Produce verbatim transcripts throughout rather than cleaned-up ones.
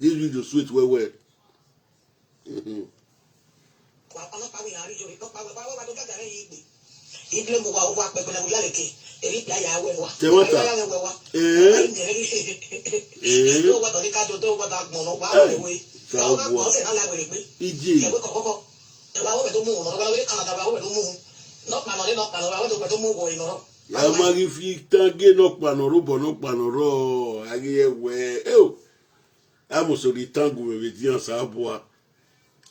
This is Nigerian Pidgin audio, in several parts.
This video sweet well well. Wa ọlọ́pàá wí àárín ìjọba ìtọ́pá wẹ̀ bá wọ́n bá tó jáde rẹ̀ yìí gbé. Ibi mo wà owó apẹ̀pẹ̀ náà wíyá lèkè. Èyí ìgbà yà wẹ̀ wá. Tẹ wọ́n ta. Ìgbà yà wẹ̀ wá. Ee. Ìgbà yà wẹ̀ wá. Tó wọ́n tọ̀ ní ká jọ tó wọ́n ta gbọ̀n lọ wá wẹ̀ wẹ̀. Àwọn bá gbọ̀n ọ̀sẹ̀ náà láwẹ̀ rẹ̀ pé. Ije. Ìyàwó kọ̀kọ́kọ́. Ẹ wá wọ́n bẹ̀ tó mú un. Ọ̀rọ̀ wọ́n lórí kàlàdà wá wọ́n bẹ̀ tó mú un. Nọ́ọ̀pà náà ní nọ́ọ̀pà náà wá wọ́n tó bẹ̀ tó mú un wọ̀ ìnọ̀rọ̀. Ya magi fi tange nọkpanọrọ bọnọkpanọrọ. Agi ewe. Eo. Amosori tangu me vedian sabua.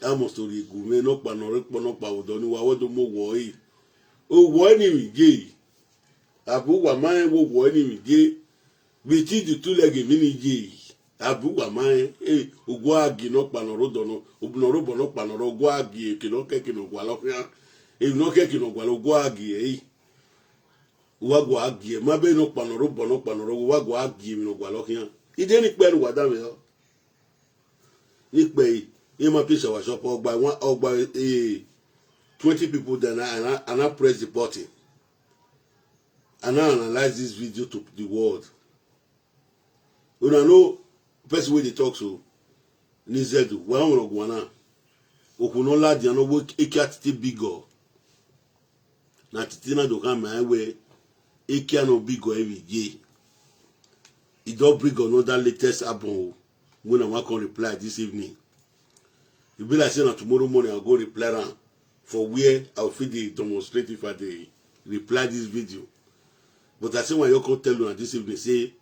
Amosori gume nọkpanọrọ kpọnọkpa odoni wa wodo mo woi. O woi ni mi je. Abu wa ma e wo woi ni mi je. Biti di tu lege mi ni je. Abu wa ma e. E, ogwa agi nọkpanọrọ dono. Obunọrọ bọnọkpanọrọ ogwa agi e kino ke kino gwa lo fian. E no ke kino gwa lo ogwa agi e. Wa gwa agi e. Ma be nọkpanọrọ bọnọkpanọrọ wa gwa agi e mi no gwa lo fian. Ide ni pẹ̀lú wa da me o. Ni pe e. E ma pisa wa shop ogba one ogba eh twenty people then I, I, I now press the button. I now analyze this video to the world. Una know person wey dey talk so ni Zedu wa wọn gwana. Okun no ladi ano wo eke atiti bigo. Na titi na do kan ma we eke ano bigo every day. E don bring another latest album o. When I wan come reply this evening. E be like say na tomorrow morning I go reply am for where I fit dey demonstrate if I dey reply this video. But I say when I come tell una this evening say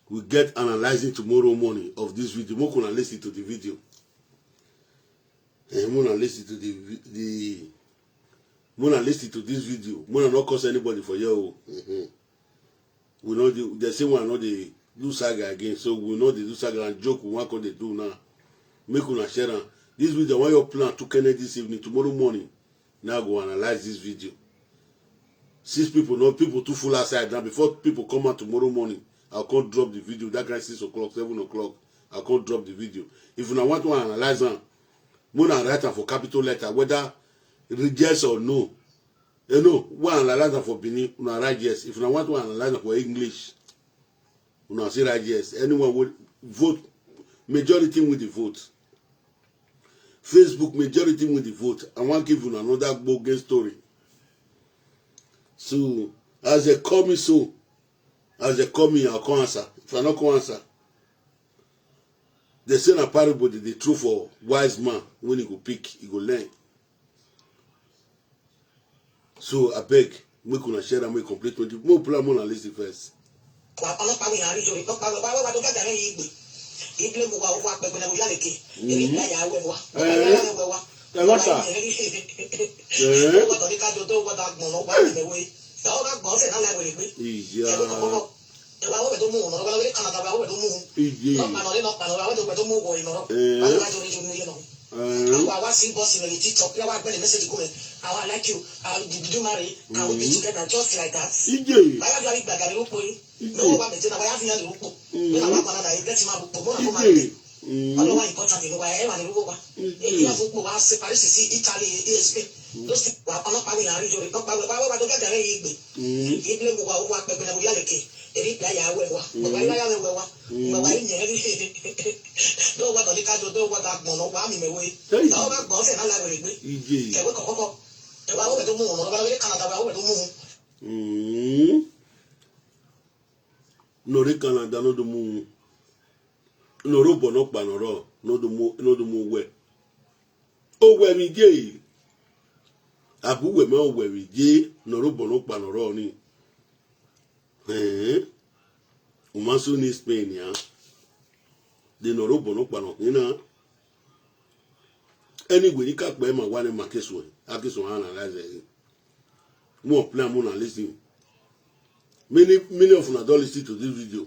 we get analyzing tomorrow morning of this video. Make una listen to the video. Eh, make una listen to the vi- the make una listen to this video. Make una no curse anybody for here o. Mhm. We no dey they say we no dey do saga again, so we no dey do saga and joke we wan come dey do now. Make una share am. This video I wan your plan to kene this evening, tomorrow morning. Now I go analyze this video. Six people, no people too full outside now. Before people come out tomorrow morning, I'll come drop the video. That kind six o'clock, seven o'clock, I'll come drop the video. If una want to analyze am, make una write am for capital letter whether yes or no. You know, one analyze am for Benin, una write yes. If una want to analyze am for English, una say write yes. Anyone will vote, majority win the vote. Facebook majority win the vote. I wan give una another gbogbo story. So as they call me so, as they call me, I'll come answer. If I no come answer, they say na parable dey dey throw for wise man when he go pick, he go learn. So abeg, make una share am, make complete twenty. Make plan, make una listen first. Wa ọlọ́pàá wí àárín ìjọba ìtọ́pá wẹ̀ bá wọ́n bá tó jáde rẹ̀ yìí gbé. Ibi mo wà owó apẹ̀pẹ̀ náà wíyá lèkè. Èyí ìgbà yà wẹ̀ wá. Ìgbà yà wẹ̀ wá. Ẹ wá ta. Tó wọ́n tọ̀ ní ká jọ tó wọ́n ta gbọ̀n lọ wá wẹ̀ wẹ̀. Ìyàwó bá gbọ̀n ọ̀sẹ̀ náà láwẹ̀ rẹ̀ pé. Ìyá. Ìyàwó kọ̀kọ́kọ́. Ẹ wá wọ́n bẹ̀ tó mú un. Ọ̀rọ̀ wọ́n lórí kàlàdà wá wọ́n bẹ̀ tó mú un. Ìyè. Nọ́ọ̀pà náà ní nọ́ọ̀pà náà wá wọ́n tó bẹ̀ tó mú wọ̀ ìnọ̀rọ̀. Ẹ. Wọ́n á jọ ní ju ní yẹn náà. Ẹ. Àwọn àwa sí bọ́ọ̀sì rẹ̀ létí tọ́ pé wọ́n á gbẹ́lẹ̀ mẹ́sẹ̀gì kúrẹ̀. Àwọn I like you. Àwọn did you marry? Can we be together just like that? Ìyè. Báyà bí wàá gbàgà ní rúpọ̀ yìí. Ìyè. Lọ́wọ́ wa mẹ̀jẹ̀ náà wáyà fi hàn ní rúpọ̀. Bí wọ́n á pa náà yìí bẹ́ẹ̀ ti máa rúpọ̀. Mọ́nà kó máa Ìyè. gbé. Ọlọ́wọ́ important ni wa ẹ̀ wà ní rúpọ̀ wa. Ìyè. Èyí náà fún pò wá sí Paris sí Italy E S P. Ló sì wà ọlọ́pàá wí àárín ìjọba ìtọ́pá wẹ̀ bá wọ́n bá tó jáde rẹ̀ yìí gbé. Ibi mo wà owó apẹ̀pẹ̀ náà wíyá lèkè. Èyí ìgbà yà wẹ̀ wá. Bàbá yìí láyà wẹ̀ wá. Bàbá yìí yẹn rí. Ló wà tọ̀ ní ká jọ tó wọ́n ta gbọ̀n lọ wà mí mẹ́wẹ́. Hey. Àwọn bá gbọ̀n ọ̀sẹ̀ náà láwẹ̀ rẹ̀ gbé. Ìyè. Ìyàwó kọ̀kọ́kọ́. Ẹ wá wọ́n bẹ̀ tó mú un. Ọ̀rọ̀ wọ́n lórí kàlàdà wá wọ́n bẹ̀ tó mú un. Mm. Nore Canada no do mu. Noro bono kpanoro no do mu no do mu we. O we mi je. Abu we ma o we mi je noro bono kpanoro ni. Eh. O ma so ni Spain ya. De noro bono kpano ina. Anyway, ni ka pe ma wa ne ma keso. Akeso analyze. Mo plan mo na listen. Many many of una don listen to this video.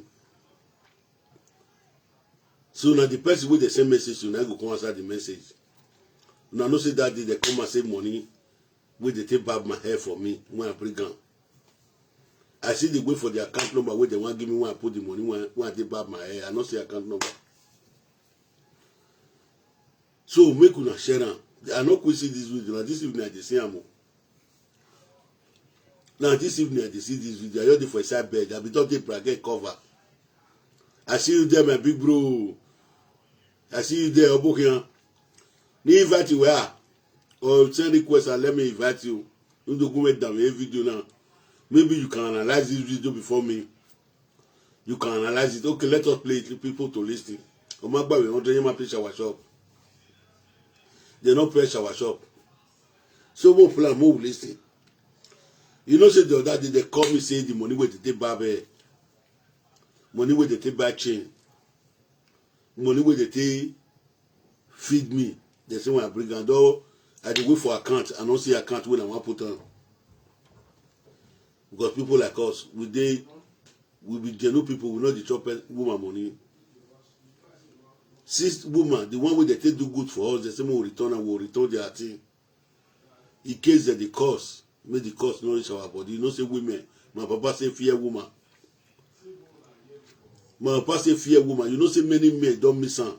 So na the person wey dey send message to na go come answer the message. Una know say that day they come and say money wey dey take barb my hair for me when I bring am. I see the way for the account number wey they wan give me when I put the money when, when I take barb my hair. I no see account number. So make una share am. I no quick see this video. Na this evening I dey see am o. Na this evening I dey see this video. I just dey for inside bed. I be don take bracket cover. I see you there, my big bro. I see you there, Obokian. Me invite you where? Or send request and let me invite you. You do go make down a video now. Maybe you can analyze this video before me. You can analyze it. Okay, let us play it to people to listen. Omagbawe hundred yema pay shower shop. They not pay shower shop. So more plan, more listen. You know, say the other day they call me say the money where they take buy bag, money where they take buy chain, money where they take feed me. They say when I bring am, though I dey wait for account, I don't see account when I want put on. Because people like us, we dey, we be genuine people, we know the chop woman money. Since woman, the one way they take do good for us, they say we return and we return their thing. In case that the cause, make the cause no reach our body. You know say women, my papa say fear woman. My papa say fear woman. You know say many men don't miss am.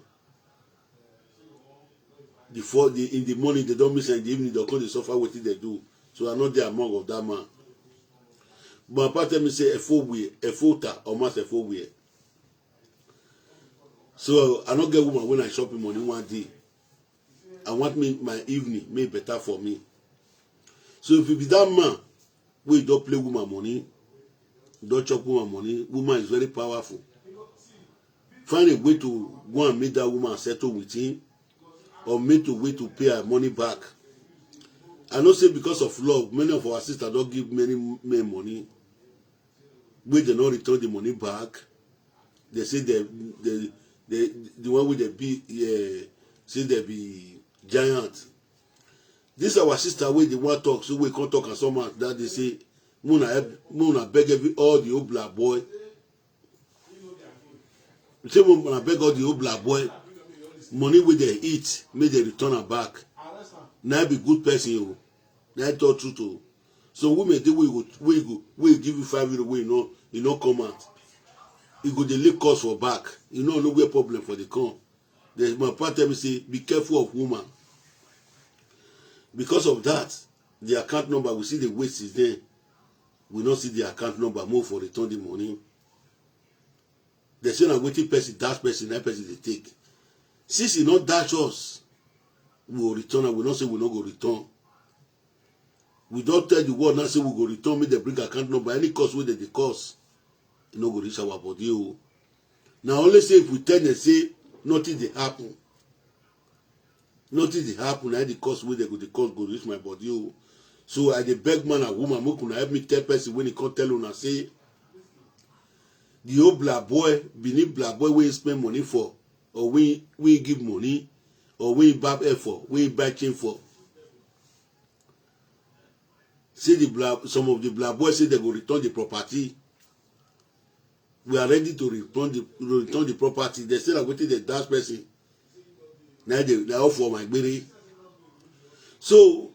The for the in the morning they don't miss am, in the evening they come they suffer wetin they do. So I not there among of that man. My papa tell me say efo we, efo ta, almost efo we. So I not get woman when I shop in money one day. I want me my evening may better for me. So if you be that man, we don't play woman money, don't chop woman money. Woman is very powerful. Find a way to go and make that woman settle with him, or make a way to pay her money back. I know say because of love, many of our sisters don't give many men money. Wey dem no return the money back. They say they, they, they, the one wey dey be, eh, say they be giant. This our sister wey dey wan talk, so we come talk am somehow that day say, make una help, make una beg every, all the Obla boy. Say make una beg all the Obla boy, money wey they eat, make they return am back. Na be good person o. Na talk truth o. So women dey wey go, wey go, wey give you five euro wey you no, you no come out. E go dey lay curse for back. You no know where problem for dey come. The my papa tell me say be careful of woman. Because of that, the account number we see the wait since then. We no see the account number, move for return the money. They say na wetin person dash person, na person dey take. Since e no dash us, we go return am. We no say we no go return. We don tell the world now say we go return, make dem bring account number. Any cost wey dem dey cost, e no go reach our body o. Na only say if we tell dem say nothing dey happen, nothing dey happen, na the cost wey dem go dey cost go reach my body o. So I dey beg man and woman, make una help me tell person when e come tell una say the old black boy, Benin black boy wey spend money for, or wey, wey give money, or wey buy air for, wey buy chain for. Say the black, some of the black boys say they go return the property. We are ready to return the, return the property. They say that wetin dey dash person. Now they, they offer my gbere. So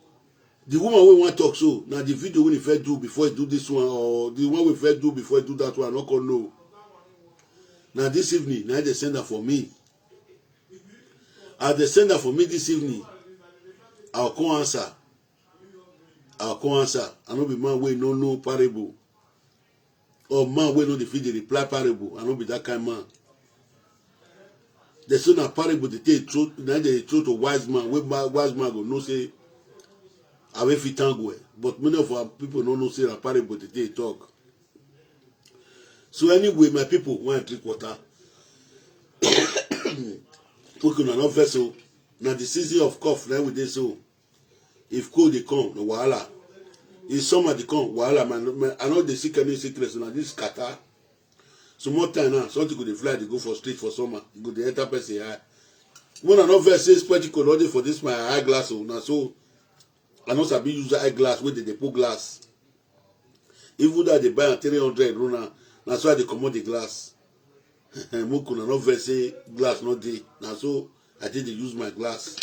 the woman wey wan talk so, na the video wey e first do before e do this one, or the one wey e first do before e do that one, I no come know. Na this evening, na they send am for me. As they send am for me this evening, I go come answer. I go come answer. I no be man wey no know parable. Or man wey no dey fit dey reply parable. I no be that kind man. They say na parable dey take throw, na dey throw to wise man. Wey ma-, wise man go know say I wey fit tango well. But many of our people no know say na parable dey take talk. So anyway, my people, when I drink water, make una no vex o. Na the season of cough na we dey so. If cold dey come, na wahala. If summer dey come, wahala. My, my, I no dey sick any sickness. Na this catarrh. Small time now, something go dey fly, dey go for street for summer. E go dey enter person eye. When I no vex say spectacle no dey for this my eyeglass o. Na so I no sabi use eyeglass wey dey dey put glass. Even though I dey buy am three hundred runa, na so I dey comot the glass. Make una no vex say glass no dey. Na so I take dey use my glass.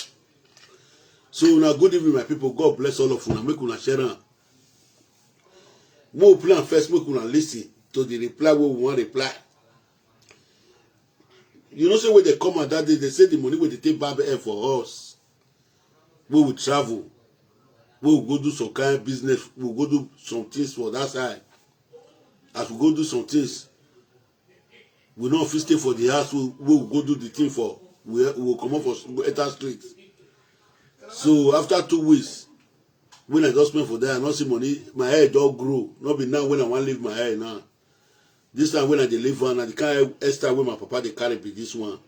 So una good evening, my people. God bless all of una. Make una share am. Make we plan first. Make una listen to the reply wey we wan reply. You know say when they come out that day, they say the money wey they take barb air for us. We will travel. We will go do some kind of business. We will go do some things for that side. As we go do some things, we no fit stay for the house. We, we will go do the thing for. We, we go comot for s-, go enter street. So after two weeks, when I just spend for there, I no see money. My hair don grow. No be now when I wan leave my hair now. This time when I dey leave am, na the kind hairstyle wey my papa dey carry be this one.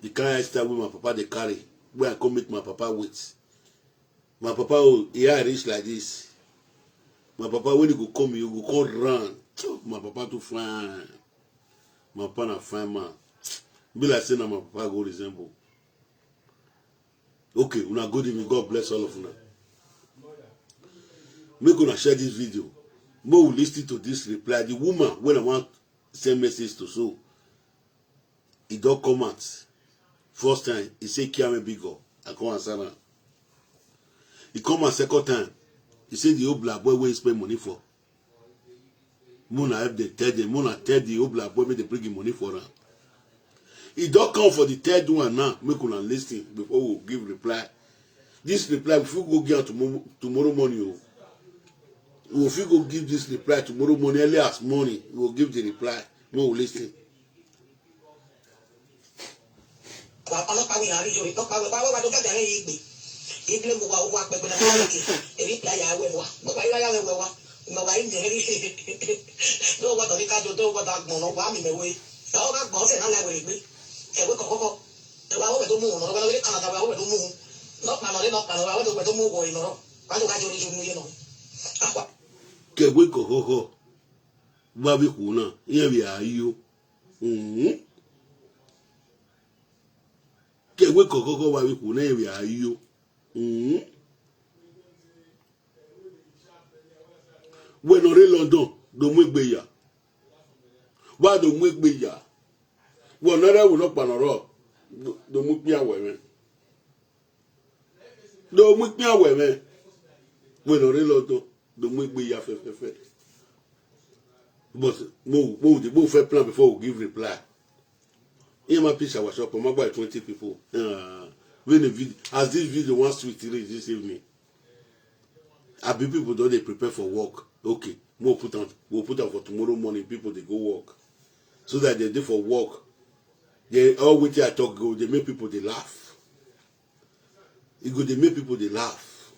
The kind hairstyle wey my papa dey carry, wey I come meet my papa with. My papa o, e eye reach like this. My papa, when e go come, you go come run. My papa too fine. My papa na fine man. Be like say na my papa go resemble. Okay, una good evening. God bless all of una. Make una share this video. Make we listen to this reply. The woman wey I wan send message to, so e don come out. First time, e say, "Kiame Bigo." I come answer am. E come out second time. E say the old black boy wey e spend money for. Make una help dem tell dem, make una tell the old black boy make dem bring him money for am. E don come for the third one now. Make una listen before we give reply. This reply, we fit go give am tomorrow, tomorrow morning o. We fit go give this reply tomorrow morning, early as morning. We go give the reply. Make we listen. Wa ọlọ́pàá wí àárín yorì tọ́pàá wẹ̀ wá wẹ́wà tó gàgà rẹ̀ yìí gbé. Iblé mu wa owó apẹgbẹ náà wọ́n lè. Èrí pé àyà wẹ̀ wá. Gbogbo ayé wáyà wẹ̀ wá. Ìmọ̀ wáyé mi rí. Tó o gbọ́dọ̀ ní kájọ, tó o gbọ́dọ̀ agbọ̀n lọ wá mi mẹ́wé. Ìyàwó bá gbọ̀n ọ̀sẹ̀ náà láwẹ̀ rẹ̀ gbé. Ẹ̀wé kọ̀kọ́kọ́. Ẹ̀wà wẹ̀ tó mú un lọ́wọ́ lórí kànáà wẹ̀ tó mú un. Lọ́pàá lọ́rẹ́ lọ́pàá lọ́wọ́ wẹ̀ tó mú un wọ̀ ìlọ́rọ̀. Wájú kájọ orí ju mi yé lọ. Àpá. Kẹ̀wé kọ̀kọ́kọ́. Wá wí kù náà. Ìyẹn rí ààyè o. Mhm. Kẹ̀wé kọ̀kọ́kọ́ wá wí kù náà, ìyẹn rí ààyè o. Mhm. Wẹ̀nọ̀rẹ́ London, do mú egbe yà. Wá do mú egbe yà. Wẹ̀nọ̀rẹ́ wò lọ́pàá nọ̀rọ̀, do mú pín àwẹ̀ rẹ̀. Do mú pín àwẹ̀ rẹ̀. Wẹ̀nọ̀rẹ́ London, do mú egbe yà fẹ́fẹ́fẹ́. But mo, mo, mo fẹ́ plan before we give reply. Here my picture was up, I'm about twenty people. Uh, when the video, as this video wants to reach this evening, I be people don dey prepare for work. Okay, we'll put on, we'll put on for tomorrow morning. People they go work, so that they do for work. They all wetin I talk go, they make people they laugh. It go they make people they laugh.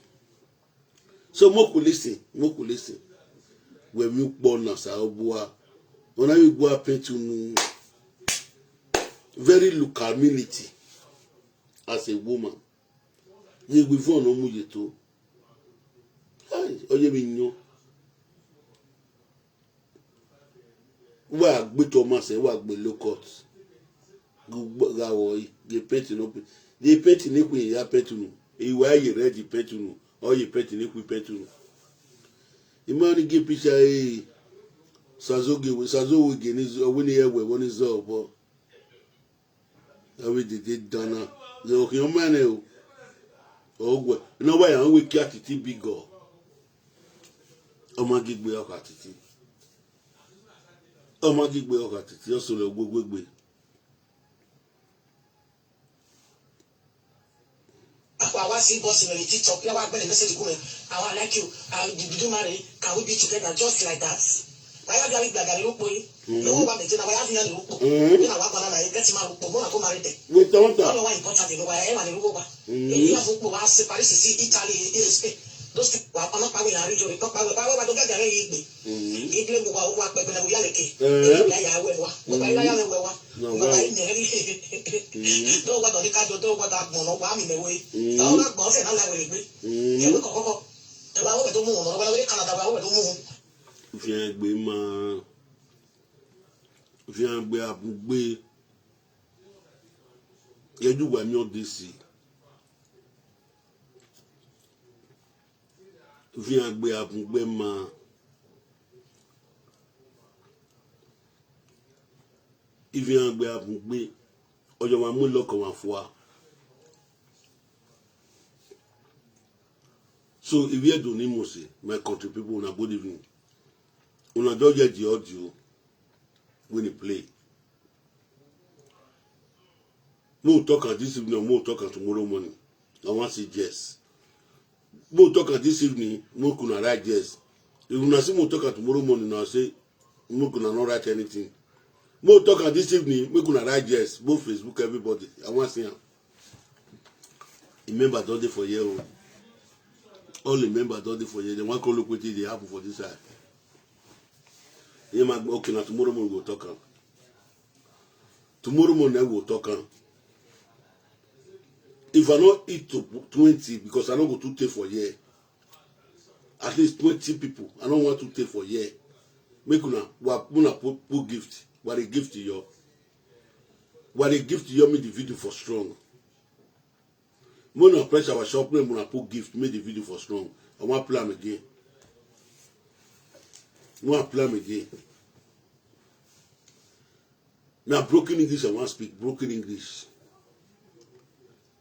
So make we listen, make we listen. When we born as a obua, when I go up to very look humility as a woman. Ye we fun no mu ye to. Hey, oye mi nyo. Wa gbe to ma se, wa gbe low cut. Ga wo yi, ye paint no pe. Ye paint ni ku ya paint nu. E wa ye red paint nu. O ye paint ni ku paint nu. Imani ge picture e. Sazo ge we, sazo we ge ni zo, we ni ye we, we ni zo bo. Awi dede dana. Yo ki o mane o. Ogwe. No wa ya we ki atiti bigo. Ọmọ gigbe ọkọ atiti. Ọmọ gigbe ọkọ atiti. Ọsọ le gbogbo gbe. Akwa wa si boss me TikTok. Ya wa gbele message ku me. I wan like you. I, did you marry? Can we be together just like that? Why you gari gbagari upo yi? No wa me jina wa ya fi yan upo. Ni na wa gba na na get ma upo. Mo na ko marry te. We don't talk. No wa important ni wa e ma ni upo ba. Èyí àfọ̀pọ̀ wa ṣe Paris sí Italy, Spain. Those people wa ọlọ́pàá wẹ̀ àárín yorì tọ́pàá wẹ̀ báwọ̀ bá tó gàgà rẹ̀ yìí gbé. Iblé mu wa owó apẹgbẹ náà wíyá lèkè. Ìyá yà wẹ̀ wa. Bàbá ìyá yà wẹ̀ wa. Bàbá yìí nìyẹn rí. Tó o gbọ́dọ̀ ní kájọ, tó o gbọ́dọ̀ agbọ̀n lọ wà mí mẹ́wé. Táwọn bá gbọ́n ọ̀sẹ̀ náà láwẹ̀ rẹ̀ gbé. Ẹ̀wé kọ̀kọ́kọ́. Ẹ̀wà wẹ̀ tó mú wọn lọ́wọ́ lórí Canada, wà wẹ̀ tó mú wọn. Fi hàn gbé máa. Fi hàn gbé àbúgbé. Yẹjú wà ní ọ̀dẹ́sì. Ivi agbe abugbe ma. Ivi agbe abugbe. Ojo wa mu loko wa fua. So if you do ni mose, my country people, una good evening. Una just get the audio when you play. Mo talk am this evening, mo talk am tomorrow morning. I wan see Jess. Mo talk am this evening, mo kuna write Jess. If una see mo talk am tomorrow morning, na say mo kuna no write anything. More talk am this evening, make una write yes, both Facebook, everybody. I wan see am. Remember, don dey for here o. All remember, don dey for here. Dem wan come look wetin dey happen for this side. Yeah, my, okay, na tomorrow morning we go talk am. Tomorrow morning we go talk am. If I no eat to twenty, because I no go too take for here. At least twenty people. I no want to take for here. Make una, wa, una put, put gift. What a gift to you. What a gift to you, make the video for strong. Make una press our shop, make una put gift, make the video for strong. I wan play am again. I wan play am again. Na broken English I wan speak, broken English.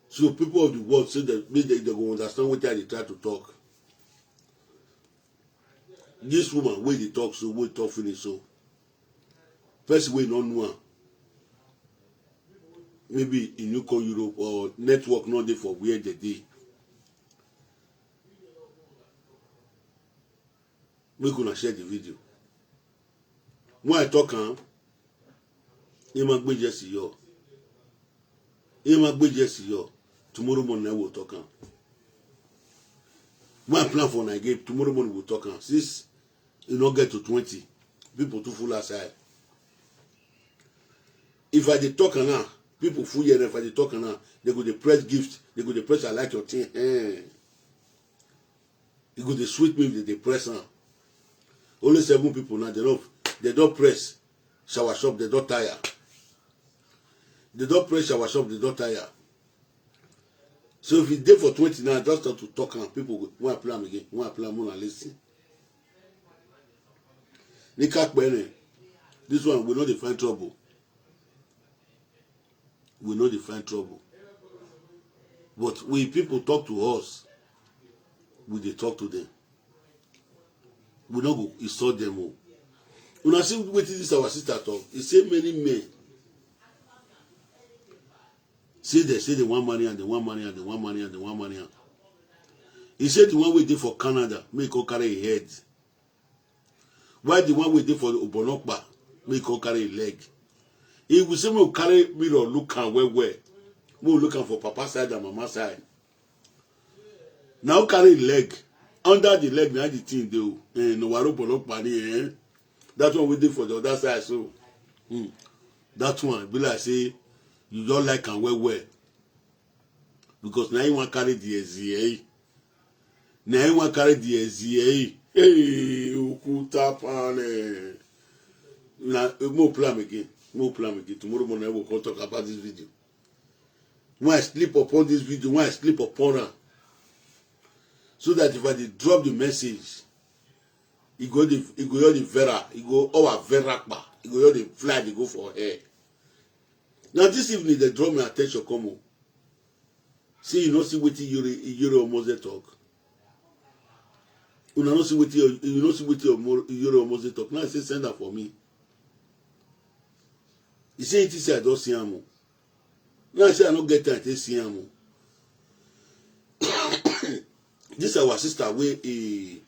So people of the world say that make they, they go understand wetin I dey try to talk. This woman wey dey talk so, wey talk finish so, person wey no know am, maybe e new come Europe or network no dey for where they dey. Make una share the video. When I talk am, e ma gbe Jesse yo. E ma gbe Jesse yo. Tomorrow morning I will talk am. When I plan for Nigeria, tomorrow morning we'll talk am. Since e no get to twenty, people too full outside. If I dey talk am now, people full here. If I dey talk am now, they go dey press gift, they go dey press I like your thing. Eh. E go dey sweet me if they dey press am. Only seven people now, they don, they don press shower shop, they don tire. They don press shower shop, they don tire. So if e dey for twenty now, just start to talk am, people go, when I play am again, when I play am, una listen. Nika Kpene, this one, we no dey find trouble. We no dey find trouble. But we people talk to us, we dey talk to them. We no go insult them o. Una see wetin this our sister talk. E say many men say they say they wan marry am, they wan marry am, they wan marry am, they wan marry am. E say the one wey dey for Canada, make e come carry im head. Why the one wey dey for Obolokpa, make e come carry im leg? If we say make we carry mirror look am well well, make we look am for papa side and mama side. Na who carry im leg? Under the leg na the thing dey o. Eh, no waro Obolokpa ni, eh. That one wey dey for the other side so. Hmm. That one be like say you don like am well well. Because na him wan carry the ezi, eh. Na him wan carry the ezi, eh. Hey, Okuta Pane. Na, eh, mo play am again. Mo play am again. Tomorrow morning, I will come talk about this video. When I sleep upon this video, when I sleep upon am, so that if I dey drop the message, e go dey, e go just dey vera, e go over vera pa, e go just dey fly, dey go for air. Now this evening, they draw my attention come o. See, you no see wetin Yuri, Yuri Omoze talk. Una no see wetin, you no see wetin Omo-, Yuri Omoze talk. Now I say send am for me. He say, "It is I don see am o." Now I say I no get time to see am o. This our sister wey e,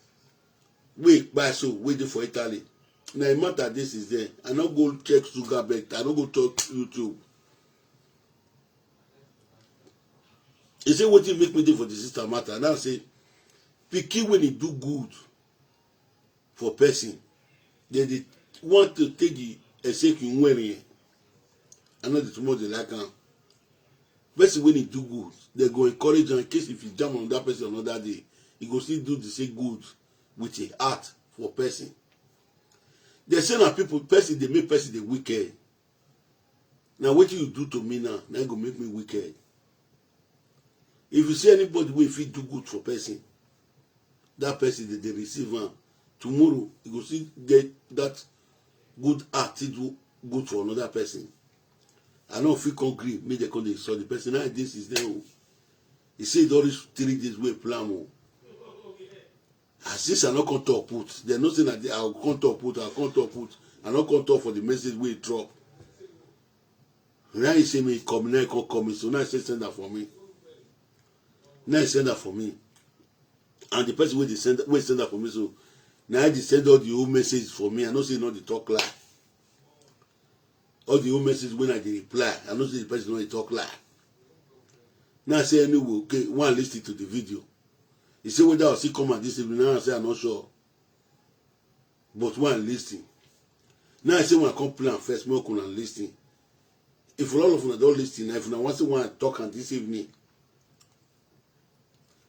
wey kpai so, wey dey for Italy. Na im matter this is there. I no go check sugar bet. I no go check YouTube. He say wetin make me dey for the sister matter. Now say, pikin when e do good for person, they dey want to take the eseke nwere. I know the too much they like am. Person when e do good, they go encourage am in case if you jam on that person another day, he go still do the same good with a heart for person. They say na people, person dey make person dey wicked. Na wetin you do to me now, na go make me wicked. If you see anybody wey fit do good for person, that person dey, dey receive am. Tomorrow, you go still get that good heart to do good for another person. I no fit come gree make dem come dey insult the person. Now this is there o. He say e don reach three days wey plan o. As this I no come talk put, dem know say na the, I go come talk put, I come talk put, I no come talk for the message wey drop. Now he say me come, now he come call me, so now he say send am for me. Now he send am for me. And the person wey dey send, wey send am for me, so now he dey send all the whole message for me. I know say e no dey talk lie. All the whole message wey I dey reply, I know say the person no dey talk lie. Now I say anyway, okay, one listen to the video. He say whether I still come out this evening, now I say I no sure. But one listen. Now I say one come plan first, make una listen. If all of una don listen, if una want say one talk am this evening,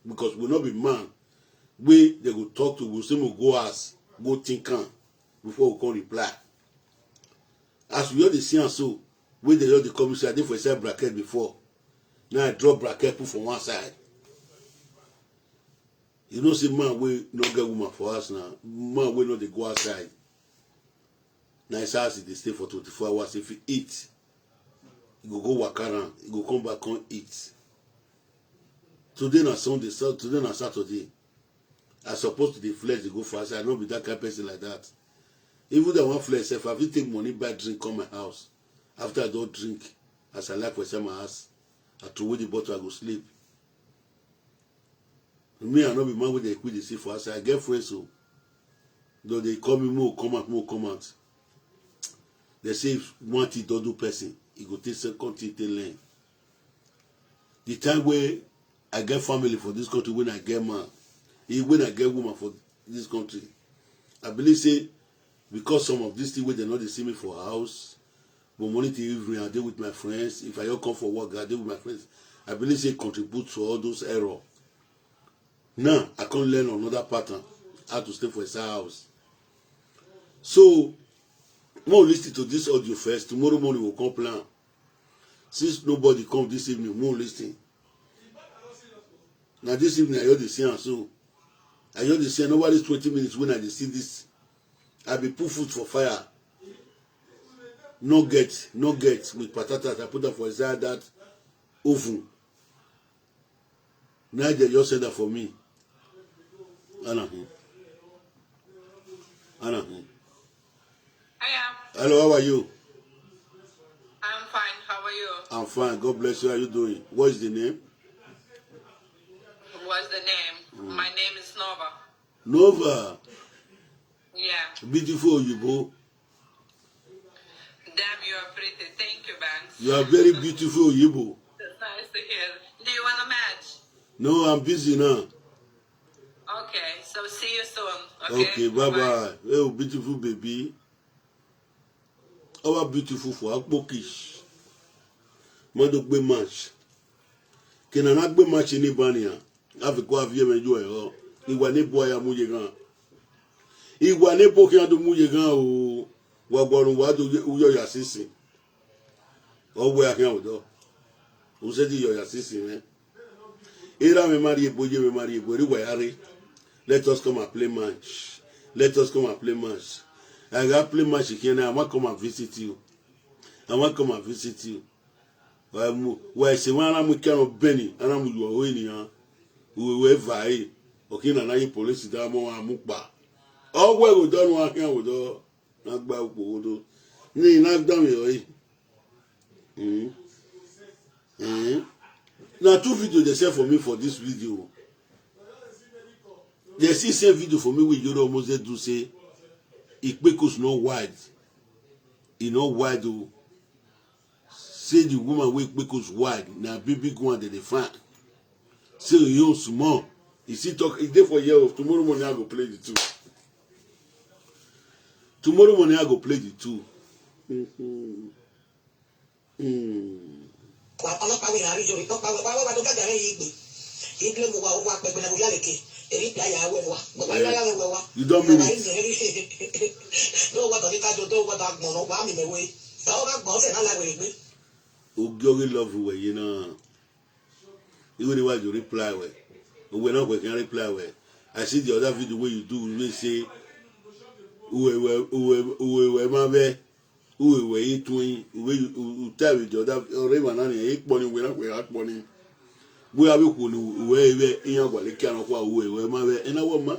because we no be man wey dem go talk to, we say we go ask, go think am before we come reply. As we all dey see am so, wey dem just dey come say I dey for inside bracket before, now I drop bracket put for one side. You know say man wey no get woman for house na man wey no dey go outside. Na inside house e dey stay for twenty-four hours. If e eat, e go go waka around, e go come back come eat. Today na Sunday, so today na Saturday. I suppose to dey flex dey go for outside. I no be that kind person like that. Even though I wan flex sef, I fit take money buy drink come my house. After I don drink, as I like for inside my house, I throway the bottle, I go sleep. Me, I no be man wey dey quick dey see for outside. I get friends o. Though they call me, mo come out, mo come out. They say if one thing don do person, e go take second thing take learn. The time wey I get family for this country, when I get man, e when I get woman for this country, I believe say because some of these things wey dem no dey see me for house, but morning till evening I dey with my friends. If I don come for work, I dey with my friends. I believe say e contribute to all those error. Now I come learn another pattern, how to stay for inside house. So, make we listen to this audio first. Tomorrow morning we come plan. Since nobody come this evening, make we listen. Na this evening I just dey see am so. I just dey see am. Over this twenty minutes wey I dey see this, I be put foot for fire. Nugget, nugget with patatas. I put am for inside that oven. Now they just send that for me. Anahin. Anahin. Hiya, Hello, how are you? I'm fine. How are you? I'm fine. God bless you. How are you doing? What is the name? What's the name? My name is Nova. Nova. Yeah. Beautiful Oyibo. Damn, you are pretty. Thank you, Banks. You are very beautiful Oyibo. That's nice to hear. Do you want to match? No, I'm busy now. Okay, so see you soon. Okay, Okay, bye bye. Hey, beautiful baby. Our beautiful for Akpokish. Mado gbe match. Kina na gbe match ni bania. Afi ko afi me jo e ho. Iwa ne boy amuye gan. Iwa ne bo ki adu muye gan o. Wa gborun wa do uyo ya sisi. Owe akin odo. U se di yo ya sisi me. Era me mari ebo, ye me mari ebo. Eri wa yare. Let us come and play match. Let us come and play match. I got play match again. I want come and visit you. I want come and visit you. Wa mu, wa se wa na mu kero beni, ana mu yo ho eniyan. We we vai. Okina na yi police da mo wa mu pa. Owe go do nu akin go do. Na gba upo go do. Ni na da mi o yi. Mm. Mm. Na two video they send for me for this video. They see same video for me with Yoro Moses do say Ikpekus no wide. E no wide o. Say the woman wey Ikpekus wide na big big one dem dey find. Say e own small. E still talk, e dey for here o. Tomorrow morning I go play the two. Tomorrow morning I go play the two. Mm-hmm. Mm. Wa ọlọ́pàá wẹ̀ láàrin ìjọba ìtọ́pá wẹ̀ wá wá tó gàgà rẹ̀ yìí gbé. Ìdílé mo wà ó wà pẹ̀gbẹ́ náà mo yálẹ̀ kẹ́. Èyí ti àyà wẹ̀ wá. Mo bá yára wẹ̀ wá. You don't mean it. Ní owó tọ̀dí kájọ tó wọ́n bá gbọ̀n lọ wá mi mẹ́wé. Báwo bá gbọ̀n ọ̀sẹ̀ náà láwẹ̀ gbé. Oge oge love we, you know. Even the way you reply we. We not we can reply we. I see the other video where you do, we say, uwe we, uwe, uwe we ma ve. Uwe we yi tun, uwe you, you, you tell with the other, or even nani, e poni, we not we are poni. We have a kunu, uwe we, in your wallet can acquire uwe we ma ve, and I want ma.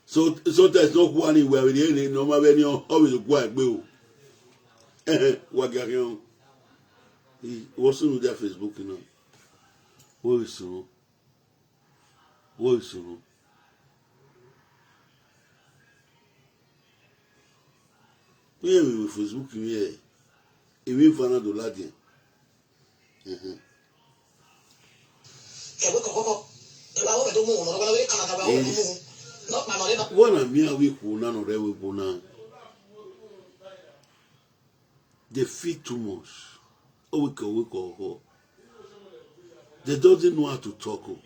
So, sometimes no kwa ni we are in the normal venue, always a quiet bill. What got him? What's on their Facebook, you know? What is so? What is so? Where we with Facebook here? Ewe Vana Doladian. Mhm. Yes. What I mean, we go now, no, we go now. They feel too much. Oh, we go, we go, go. They don't know how to talk. Oh.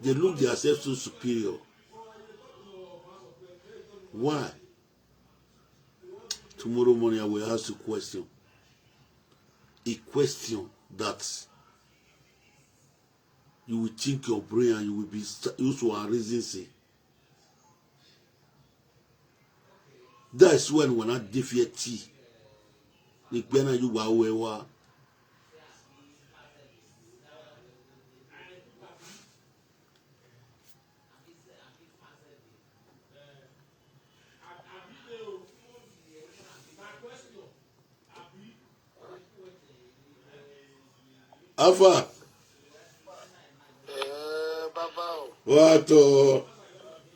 They look themselves so superior. Why? Tomorrow morning, I will ask you a question. A question that you will think your brain and you will be st- used to and reason say. That's when when I defeat tea. Ni gbena you wa we wa. Alpha. Eh, bàbá o. Wato.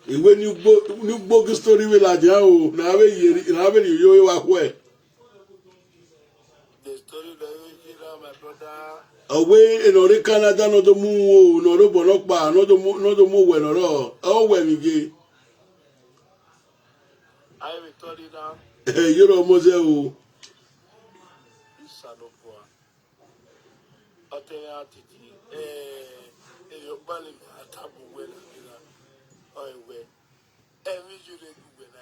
Iwe ni gbo ni gbo story we la ja o. Na we yeri na we ni yo wa kwe. The story that you hear, my brother. Owe enore Canada no do mu o, no do bono pa, no do mu no do mu we no ro. O we mi ge. I will tell you now. Eh, you know mo se o. Isanokwa. Ọtẹrẹ atiti, eh, eh, yo gbali mi atabu we na mi na. Oi we. Emi jure gu we na.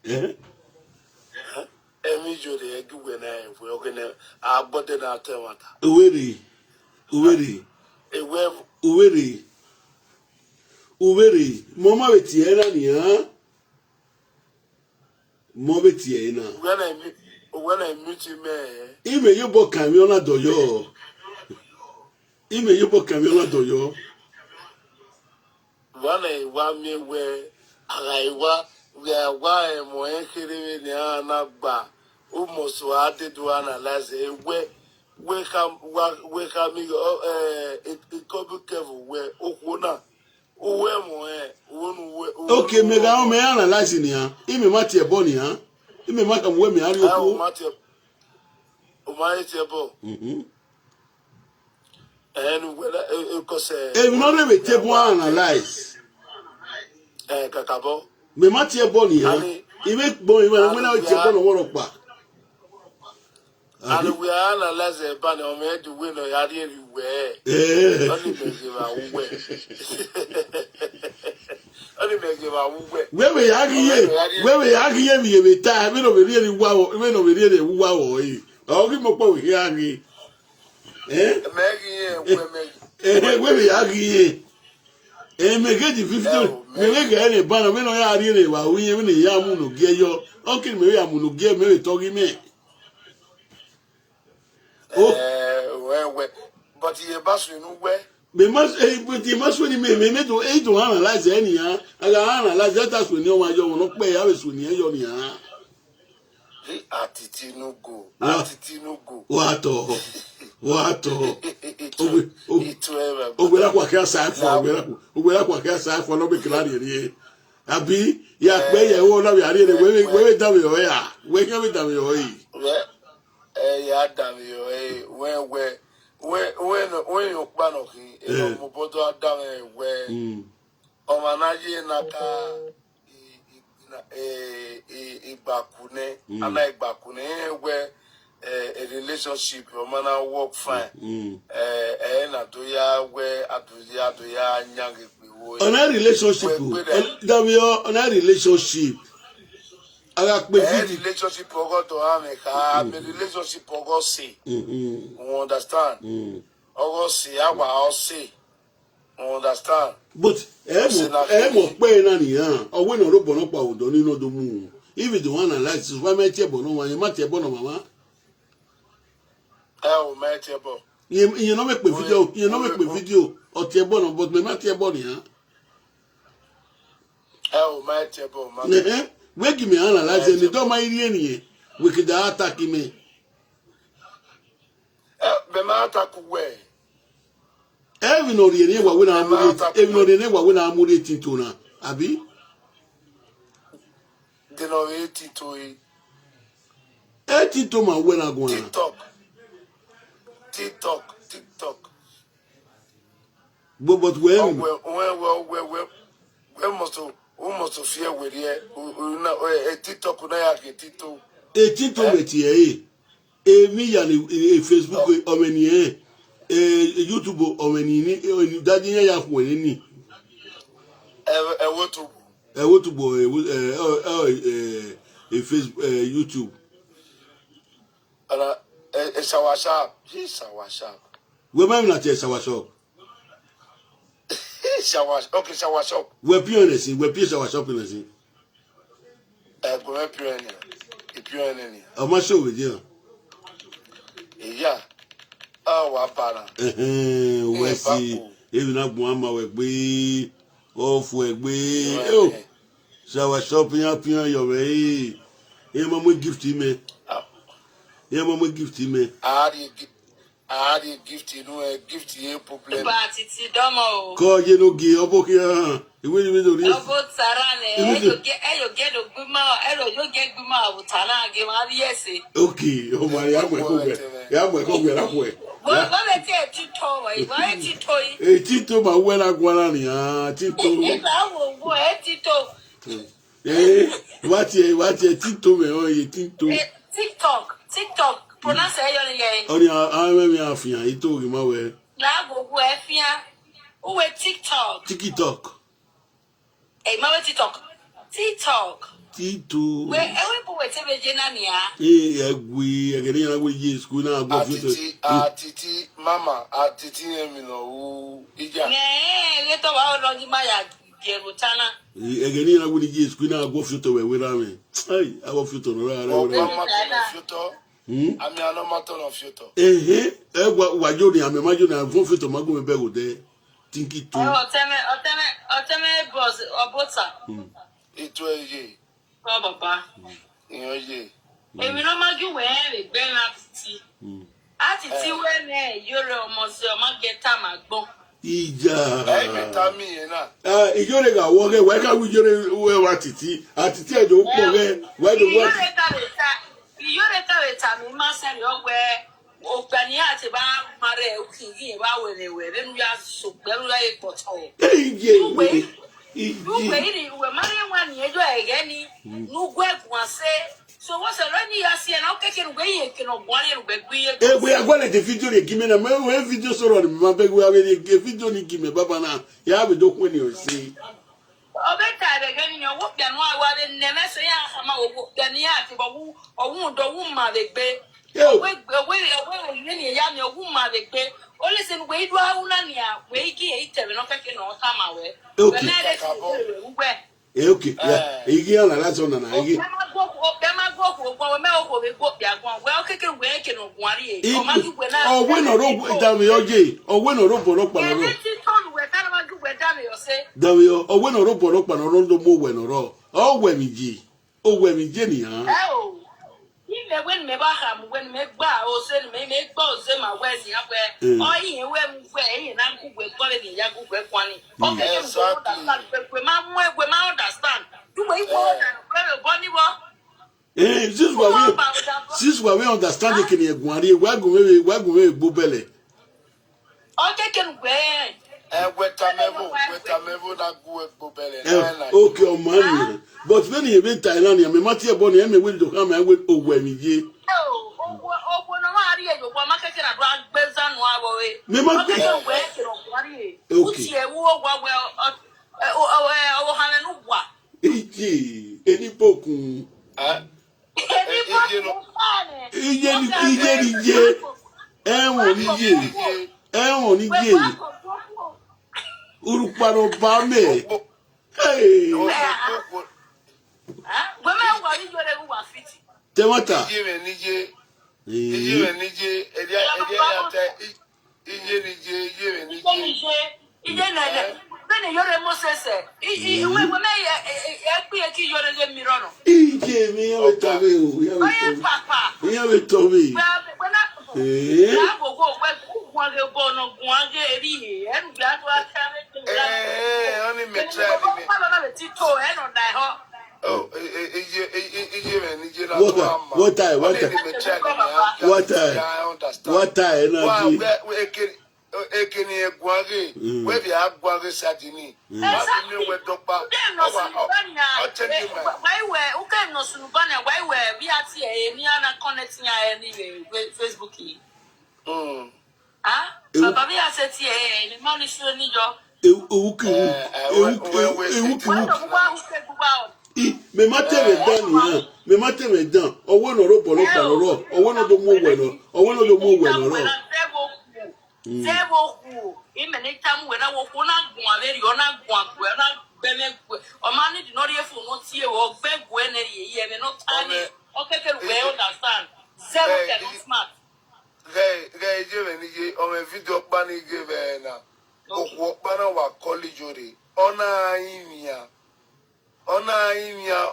Eh? Emi jure gu we na. We okay na. Abode na tewata. Uweri. Uweri. Ewe. Uweri. Uweri. Mama weti ena ni ha. Mo be tie na. When I meet, when I meet him, eh, Ime yo bo kami ona doyo. Ime yo bo kami ona doyo. When I wa mi we, I wa we wa e mo e kere we ni ana gba. O mo so ade do analyze e we we kam wa we kam mi o eh it it could be careful we o ko na. Uwe mo eh, uwe nu uwe, uwe Okay, nu me uwe ga mo. Me analyze ni ha. Ime ma tie bo ni ha. Ime ma ka mo we me ari Ah, o oku. Ma tie, o ma ye tie bo. Mhm. Eh, nu we la, eh, eh, 'cause, eh, If not we tie bo analyze. Eh, kaka bo. Me ma tie bo ni ha. Ani, Ime bo ime ani we na we tie bo a- no woro pa. And we are analyze e ba ni o me du we no ya ri eri we. Eh. Oni me ge ba we. Oni me ge ba we. Wewe ya ri ye, wewe ya ri ye mi ye mi ta, mi no be ri eri wa wo, mi no be ri eri wa wo yi. O ki mo po we ya ri. Eh? Me ge ye, we me. Eh, wewe ya ri ye. Eh, me ge di fifty, Eh, o, me me. Me ge ene ba no, mi no ya ri eri wa wo yi, mi ni ya mu no ge yo. O ki me ya mu no ge, me to gi me. Oh. Eh, we, we. But ye ba su inu we. Me must, eh, but ye must when me, me, me to, eh, to analyze any, ah. I analyze that as when you are young, no pay, I was when you are young, ah. The attitude no go. What? Attitude no go. What? Oh? What? Oh? Ogbe, ogbe la kwa kia sa fo, ogbe la kwa, ogbe la kwa kia sa fo, no be clear here. Abi, ya pe ye wo na we are here, we, we, we da we o ya. We, we da we o yi. We, Eh, ya da mi o, eh, we, we, we, we no, we yo pa no ki, e no Eh. Mo bodo a da mi, we. Mm. O ma na ye na ka, i, i, na, eh, i, i gba ku ne, Mm. Ana i gba ku ne, eh, we, eh, a relationship, o ma na work fine. Mm. Eh, eh, na do ya, we, a do ya, do ya, nyange gbe wo. On a relationship, We, we o. On, da mi o, on a relationship. Aga pe Eh, fiti. Relationship ogo to ame ka, me relationship ogo se. Mm-hmm. You understand? Mm. Ogo se, awa o se. You understand? But, eh, Say mo, nothing. Eh, mo pe na ni, ah. Owe no ro bono pa odo ni no do mu. If you don't wanna like, so why me tie bono wa, you ma tie bono mama. Eh, o me tie bo. You, you know me pe Owe, video, you know me owe, pe owe. Video. O tie bono, but me ma tie bono, ah. Eh, o ma tie bo, ma. Eh, eh. We give me analyze, Eh, ni do ma iri eni, eh. We could attack him, eh. Eh, be ma attack we. Evi no ri eni wa we na amuri, evi no ri eni wa we na amuri tinto na, abi? You know, eighty to it. Eti to ma wena gwana. TikTok. TikTok. TikTok. But but Oh, when well, well, well, well, well, well, must have, we must have fear with here. We, we, na, eh, eh, TikTok, we na ya ke TikTok. Eti to meti e. E mi ya ni e Facebook e omeni e. E YouTube omeni ni e ni dadi ya ya ku ni. Eh, eh, what to? E wo to bo e wo e e e Facebook e YouTube. And uh, eh, eh, shower shop. He shower shop. We ma na te shower shop. He shower. Okay, shower shop. We pio ne si, we pio shower shop ne si. Eh, go me pure any. E pure any. O ma show we je. Yeah. Oh, wa para. Eh eh we si. E na gbo ama we gbe. O fu e gbe. O. Shower shop ya pio yo we. E ma mo gift me. E ma mo gift me. I had a gi- I had a gift, you know, a gift, a problem. But it's a domo. Ko je no gi obo ki an. Iwe ni mi do ni. Obo tara ne. Eyo ge eyo ge do gbimo, eyo yo ge gbimo abutana ge ma bi ese. Okay, o ma ya mo ko gbe. Ya mo ko gbe la ko e. Wo wo be ti e ti to wo, wo e ti to yi. E ti to ma we la gwana ni ah, ti to. Igba wo wo e ti to. Eh, wa ti e wa ti e ti to me o ye ti to. Eh, TikTok, TikTok. Pronounce e yo ni ye. Oni a a me mi afian ito gi ma we. La go go e fian. Uwe TikTok. TikTok. E ma we TikTok. TikTok. Ti to. We e we bu we te be je na ni a. Eh, e gwi e gere na gwi ye school na go fi to. Atiti, atiti, mama, atiti, emi no. Ija. Ne, le to wa o lo gi ma ya ge butana. E gere na gwi ye school na go fi to we we ra me. Ai, a go fi to no ra ra. Ọgbọ́n Re. Mátọ̀nà Fiótọ́. Hmm? Àmì àná Mátọ̀nà Fiótọ́. Eh eh, e gwa wa jo ni ame ma jo na fo fi to ma go me be go de. Tinki to. Oteme, oteme, oteme boss obota. Ètò ẹ̀yẹ. Ko baba. Ìyàn yẹ. Èmi ló máa ju wẹ́ẹ́ rè gbẹ́ ńlá títí. Àti tí wẹ́ẹ́ náà yóò rẹ ọmọ sí ọmọ gẹ́tà máa gbọ́n. Ija. Ẹ mẹ́ta mi yẹn náà. Ah, ijore ga wo ge we ka wi jore we wa titi. Atiti e do po ge. Why do Ìyóò what? Rẹ tàbí ta, ìyóò rẹ tàbí ta mi máa sẹ́ni ọgbẹ́ ògbẹ́ni àti bá máa rẹ̀ òkè yìí bá wẹ̀rẹ̀ wẹ̀rẹ̀ nínú yà sọ pẹ̀lú láyé pọ̀tọ́. Ije. Uwe. Ije. Uwe iri uwe mari nwa ni ejo ege ni nugwe gwase. So what's a running yasi and okay can we can one and we gbe. E we agwa le de video le gi me na me we video so ro ni ma be we ave le ge video ni gi me baba na. Ya be do ku ni o si. Obe ta be gani ni owo bia no awa be neme so ya hama owo bia ni ati bo wu owu do wu ma be gbe. Yo. Owe owe owe ni ni ya mi owu ma be gbe. Only sin we do awu na ni a we gi e tebe no keke no ta ma we. Okay. We na re si we we. Eh, okay. Yeah. Igi ana la so na na igi. Be ma go ko be ma go ko go me o ko be go bia go. We o keke we ke no gwari e. O ma ju we na. O we no ro da mi oje. O we no ro bo lo pa no ro. Ebe ti tonu we ka ma ju we da mi o se. Da mi o, o we no ro bo lo pa no ro ndo mo we no ro. O we mi ji. O we mi je ni an. Eh o. Ni me wen me ba ha mu wen me gba o se ni me me gba o se ma we ni a we. Mm. O yi we mu we yi na ku we ko le ni ya ku we kwani. O ke ke mu ko Exactly. Understand we we ma mu we ma understand. Du we ko da we we bo ni bo. Eh, this is what we this is what we understand the kini egun ari wa gun we wa gun we gbo bele. O ke ke mu we. Ẹ wẹta mẹvo, wẹta mẹvo na gu ẹgbó bẹlẹ Eh, náà náà. okay, o man. But when you be Thailand, me mati e bo ni me we do ka me we o we mi je. Owo owo no ma ri eyo wa ma keke na do agbe zanu awo e. Me ma O keke we kiro wa ri e. Okay. Uti e wo wa we o o o hane nu wa. Iji, eni pokun. Ẹ Ebi ẹ ko yé no. Ko fa ne. Iye ni iye ni je. Ewon ni je. Yé. Ewon ni We je. wa ko ko ko. Uruparo ba me. Gbogbo Hey. gbogbo We me wa ni yo re wa fiti. Tewata. iye rẹ ní yé. Iye Eh. Rẹ ní yé. Ẹdí ẹdí ẹyà tẹ iye ní yé iye rẹ ní Ije ni yé. je. Ije na na. Be ni yo re Moses e. I i we we me e e e pe e ki yo re le mi rono. Ije mi ya we to me o. Ya we Oye to me. papa. Ya we to me. We we na. Eh. Ya go go we ku wa ge bo no ku wa ge ri e. En gba to a ka me. Ẹ ẹ ọ ní mi try ni mi. Palo na be ti to e no dai ho. Oh, eh, eh, Iye, iye, iye, man, iye na What to I, ama. what I, what Only I, the mature, man, I what I, I understand. what I, Wa, energy. we, we, eke, eke ni egwage. We be agwage sadini. Wa bi mi we dokpa. Awa, o, o change you, man. Why we, who can no sunu bana, why we, we are here, me and a connect here anyway, Facebook. Mm. Ah? Papa, me, I said here, the money should need your. Ewu, ewu, ewu, Eh, eh, ewu, we, we, we, ewu, Why ewu. the one who can go out? I, me ma teme dan ya. Me ma teme dan. Owo no ro bolo pa no ro. Owo no do mo we no. Owo no do mo we no ro. Zero. Ime ne tam we na wo ko na gun a very, o na gun a gwe, o na gbe me gwe. O ma ni di no ri efu no tie o gbe gwe ne ye ye me no tani. Okay, okay, we understand. Zero cannot smart. Re, re, je me ni je, o me video pa ni je ve na. Okwo pa na wa college ore. Ona imia. Ona imia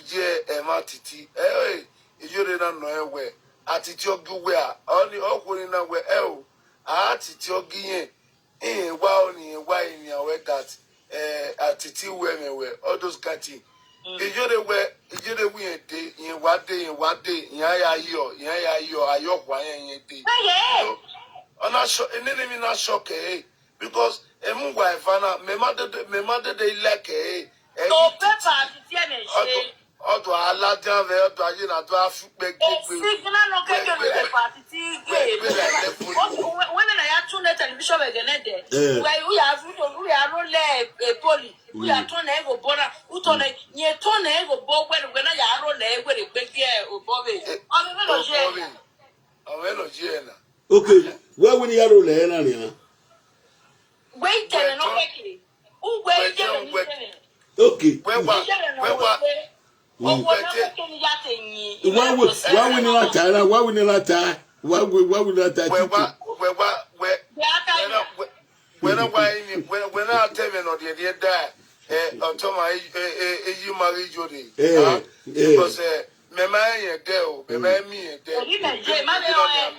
je e ma titi. Eh, eh, ijore na no e we. Atiti ogi we a. Oni okwo ni na we e o. Atiti ogi yen. Eh, wa oni wa imia we that. Eh, atiti we me we. All those kind thing. Ijore we, ijore we yen de, yen wa de, yen wa de, yen ya yo, yen ya yo, ayo kwa yen yen de. Hey, hey. So, ona so, enene mi na shock eh. Because emu wa evana, me ma de de, me ma de de like eh. Eh, To pepa ti tie me Odo, se. odo alaja ve, odo aye na do afu pe O si gina no ke ke le pepa ti ti ge. Wene na ya tune television we gene de. Eh. We u ya fu u ya ro le e poli. U ya tone e go bora. U tone, ye tone e go bo we we na ya ro le we le pe ge o bo we. O me lo je. Awe no je na. Okay. Why we ni yaro le na ni a? We tele no ke ke. U we tele ni tele. Okay. We wa, we wa, Owó náà kò ní yàtọ̀ yín. Why we, why we ni la ta na? Why we ni la ta? Why we, why we ni la ta? we wa, we wa, we, Bí a ká we na, yà. we, we na wa imi, we, we na teme no de de da. Eh, otoma, eh, eh, eh, you marry Jody. Eh, eh. Because, eh, me ma yen de o, me ma mi yen de. Èyí lè jẹ́, má lè rọ ẹ.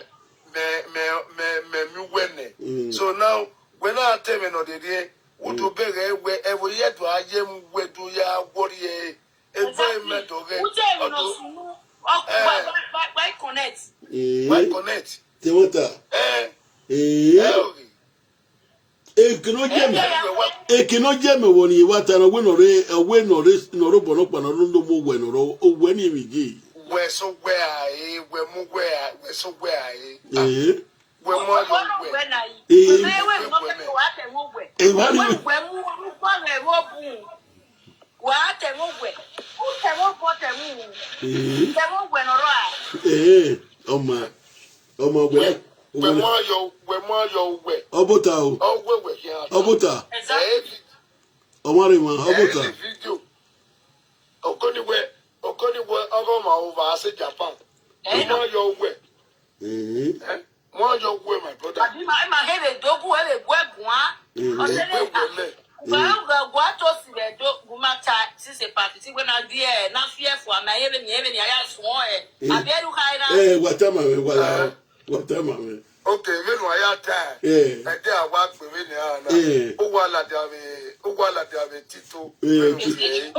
Me, me, me, me, mi wene. Mm. So now, when I teme no de de, wo to be re we, e wo ye to aye mu we to ya worry e. E gbe me to re. Ó jẹ́ ìrìnà sùnú. Ọkùnrin bá, bá, bá, bá connect. Why Eh, connect? te wata. Eh, Eh, eh, okay. e kino je me. We wa, E kino je me woni wata na we no re, we no re, no ro bono pa no ro ndo mo we no ro. O we ni mi ji. we so we a e, we mu we a, we so we a e. Eh, We mo yo we. Wọ́n náà wẹ̀ náà yìí. Eh. Ṣé wẹ̀ mú kẹ́kẹ́ wà á tẹ̀ wọ́n wẹ̀? e wa ni. Wọ́n wẹ̀ mú orúkọ rẹ̀ wọ́n bù. Wà á tẹ̀ wọ́n wẹ̀. Ó tẹ̀ wọ́n bọ́ tẹ̀ wọ́n wù. Eh, Tẹ̀ wọ́n wẹ̀ nọ̀rọ̀ à. eh, ọmọ, ọmọ we. We mo yo, we mo yo we. Obota o. O we we ya. Obota. Exactly. Eh, vi- Ọmọ re mo, obota. eh, video. Okoni we, okoni we, ogo ma over ase Japan. We mo yo we. Eh, Eh? Mo yo we, my brother. Àbí màá máa hẹ́rẹ̀ dógún, hẹ́rẹ̀ gbọ́ ẹ̀gùn á. eh, Ọ̀sẹ̀ lè We we me. Gbàgbà tó sì rẹ̀ dó gùnmá ta sísè pàtì tí wọ́n á di ẹ̀ náà fi ẹ̀fọ́ àmì ayé mi, ẹ̀mí ni àyà sùn ọ̀ ẹ̀. Àbí ẹ̀rù ká iná. Eh, wata ma we, wala. Wata ma we. Okay, we no ya time. Eh. E de awa gbe we ni ana. Eh. O wa la de ave, o wa la de ave tito. Eh.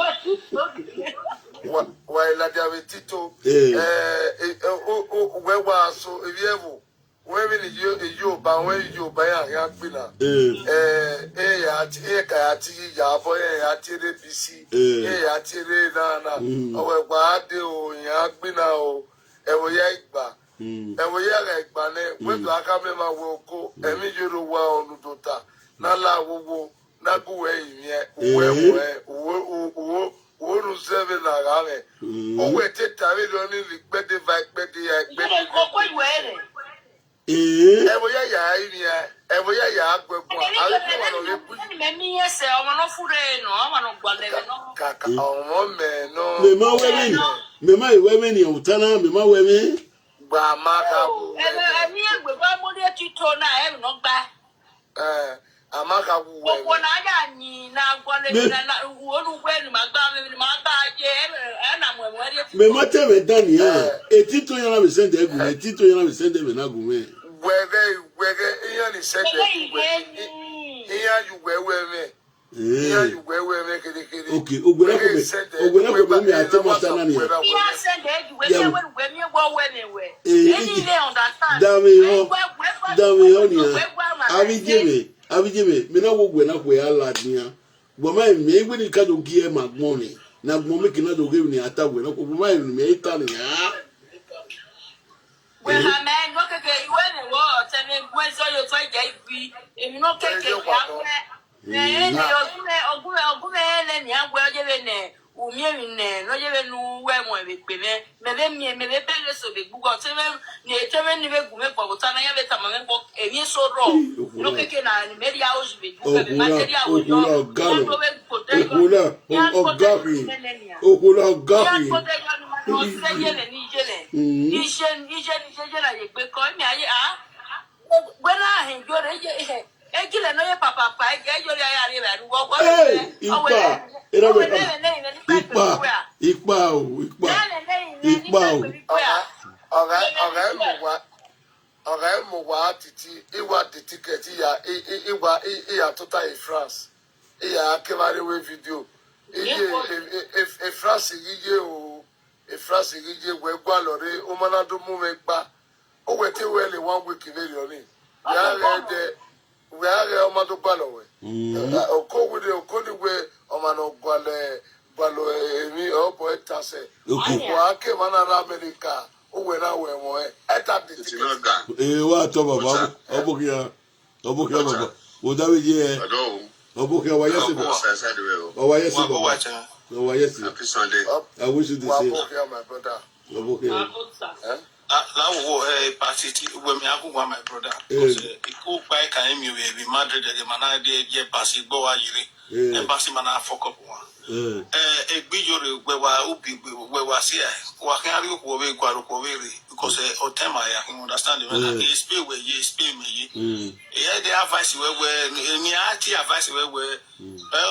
Wa, wa la de ave tito. Eh. Eh, eh, o, o, we wa so, e vie vo. We mi ni yo, e yo ba, we yo ba ya ya gbe na. Eh. Eh, eh, ya ti, eh, ka ya ti ya bo, eh, ya ti re B C. Eh. Eh, ya ti re na na. Mm. O we gba de o, ya gbe na o. E wo ya igba. Mm. E wo ya ga igba ne. We do aka me ma wo ko. E mi yo ro wa onu do ta. Na la wo wo. Na gu we yin e. Wo e, wo e, wo, wo, wo, wo nu se ve na ga me. Mm. O we te ta ve lo ni li pe de va pe de ya pe de. Ìjọba ìkọ̀kọ̀ ìwé rẹ̀. Eh. E wo ya ya yin e. E wo ya ya gbe ko. A le ko wa lo le ku. Ẹni mẹ́mí ẹsẹ̀ ọmọ náà fúnra ẹ̀ nà, ọmọ náà gbọ́dọ̀ ẹ̀ nà. Kaka ọmọ me no. Me ma we mi. Me ma we mi ni utana, me ma we mi. Gba ma ka wu we. Ẹ̀mí ẹ̀gbẹ́ bá mú dé títò náà, ẹ̀rù náà gbá. Eh, ama ka wu we. Gbogbo náà yà ní iná gbọ́lé Me- ní olùgbé ni màá gbá mi ni màá gbá ayé ẹ̀ nà mọ̀ ẹ̀mọ́ ẹ̀ dé títò. Me ma te me dani ya. E tito ya na me sende gu, e tito ya na me sende me na gu me. Wege, wege, iya ni se de Ẹgbẹ́ ku we. ìwé ni. Iya yu we we me. Ihe anyị wee wee mee kịrịkịrị. Okay, ogwe na kome, ogwe na kome mi ate mata na ni. Ihe send e ji wee wee wee mi gbo we ni we. Any dey understand. Dame yo ni. Abijeme, abijeme, mi na wo ogwe na kwe ala ni ya. Goma mi egbe ni ka do gi e ma gbon ni. Na gbon mi kina do ge ni ata we na ko goma mi e ta ni ya. We ha me no keke iwe ni wo te me gwe so yo to je ibi. Emi no keke ya we. Ne ne ogume ogume ogume ne ni agwe oje be ne. Umi emi ne no je be nu we mo be pe me. Me be mi me be pe le so be gbugo te me ni te me ni be gume po ta na ya be ta ma me po emi so ro. No keke na ni me dia o ji be gbugo be ma te dia o yo. Okula, okula, okula, okula, okula. Ije ije ije na ye gbe ko mi aye ah. Gbe na hin jo re je. Ejile no ye papa pa eje ejo re aya re ba ruwo wo. Hey, ipa. Era we. Ipa. Ipa o, ipa. Ipa o. Ọ̀gá, ọ̀gá ẹ̀ mọ̀ wá, ọ̀gá ẹ̀ mọ̀ wá títí ìwà the ticket ìyá ìwà ìyá tó ta in France. Ìyá akẹ́wàá rẹ̀ wé fídíò. Iye e France yíyé o. E France yíyé wẹ́ gbà lọ́rẹ́ ó máa ń dún mú mi pa. O wete wele one week very oni. We are there. We are there. Omado gbalo we. Oko we de oko ni we omano gbalo gbalo emi obo etase. Okay. Wa ke mana ra America. O we na we mo e. Eta de ticket. Eh, wa to baba. Obo kia. Obo kia baba. Wo da we je. Hello. Obo kia wa yesi. Obo wa yesi. Obo wa yesi. Happy Sunday. I wish you the same. Obo kia my brother. Obo kia. Eh? Lawo eh party ti we mi aku wa my brother. Because eh iku pa e kan mi we bi Madrid de mana de je party gbo wa yire. Eh party mana fuck up wa. Eh egbi yore we wa ubi we wa si eh. Wa kan ari ko we gwa ko we re because eh o tema ya can understand me na e space we ye space me ye. Eh the advice we we ni ati advice we we.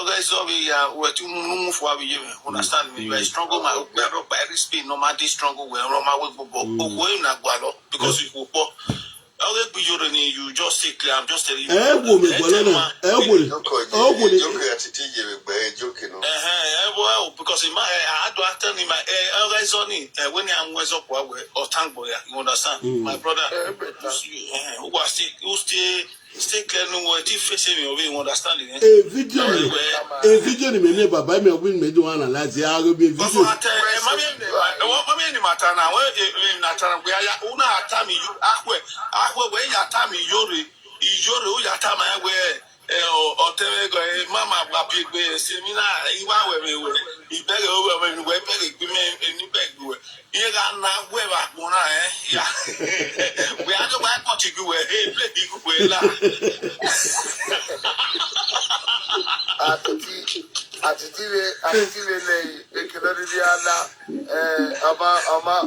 Oga iso bi ya we ti mu mu fo abi ye. Understand me? You are a strong man. Oga ro pa every spin no matter strong we ro ma we gbogbo. Oko e na gba lo because you go po. Oga gbi yoro ni you just say clear. I'm just telling you. Eh wo me gba lo na. Eh wo ni. Oh wo ni. Joke ya titi ye me gba joke no. Eh eh wo because in my eh I do tell me my eh oga iso ni eh when I'm was up wa we o tangbo ya. You understand? My brother. Who was still who still Still clear no more. Ti face me obi you understand it. Eh? E video ni, e video ni me me baba me obi me do analyze ya go be video. But at eh mami ni mami ni mata na we na ta na we ya una atami akwe akwe we ya atami yore iyore o ya atama we eh o tebe go eh mama gba bi gbe se mi na iwa we me we ibere o we me we bere gbe me ni be gbe we. Ihe ga na gwe ba gbona eh ya. We ajo ba ko ti gwe eh play bi gwe la. Atiti atiti le atiti le le e ke lori bi ala eh ama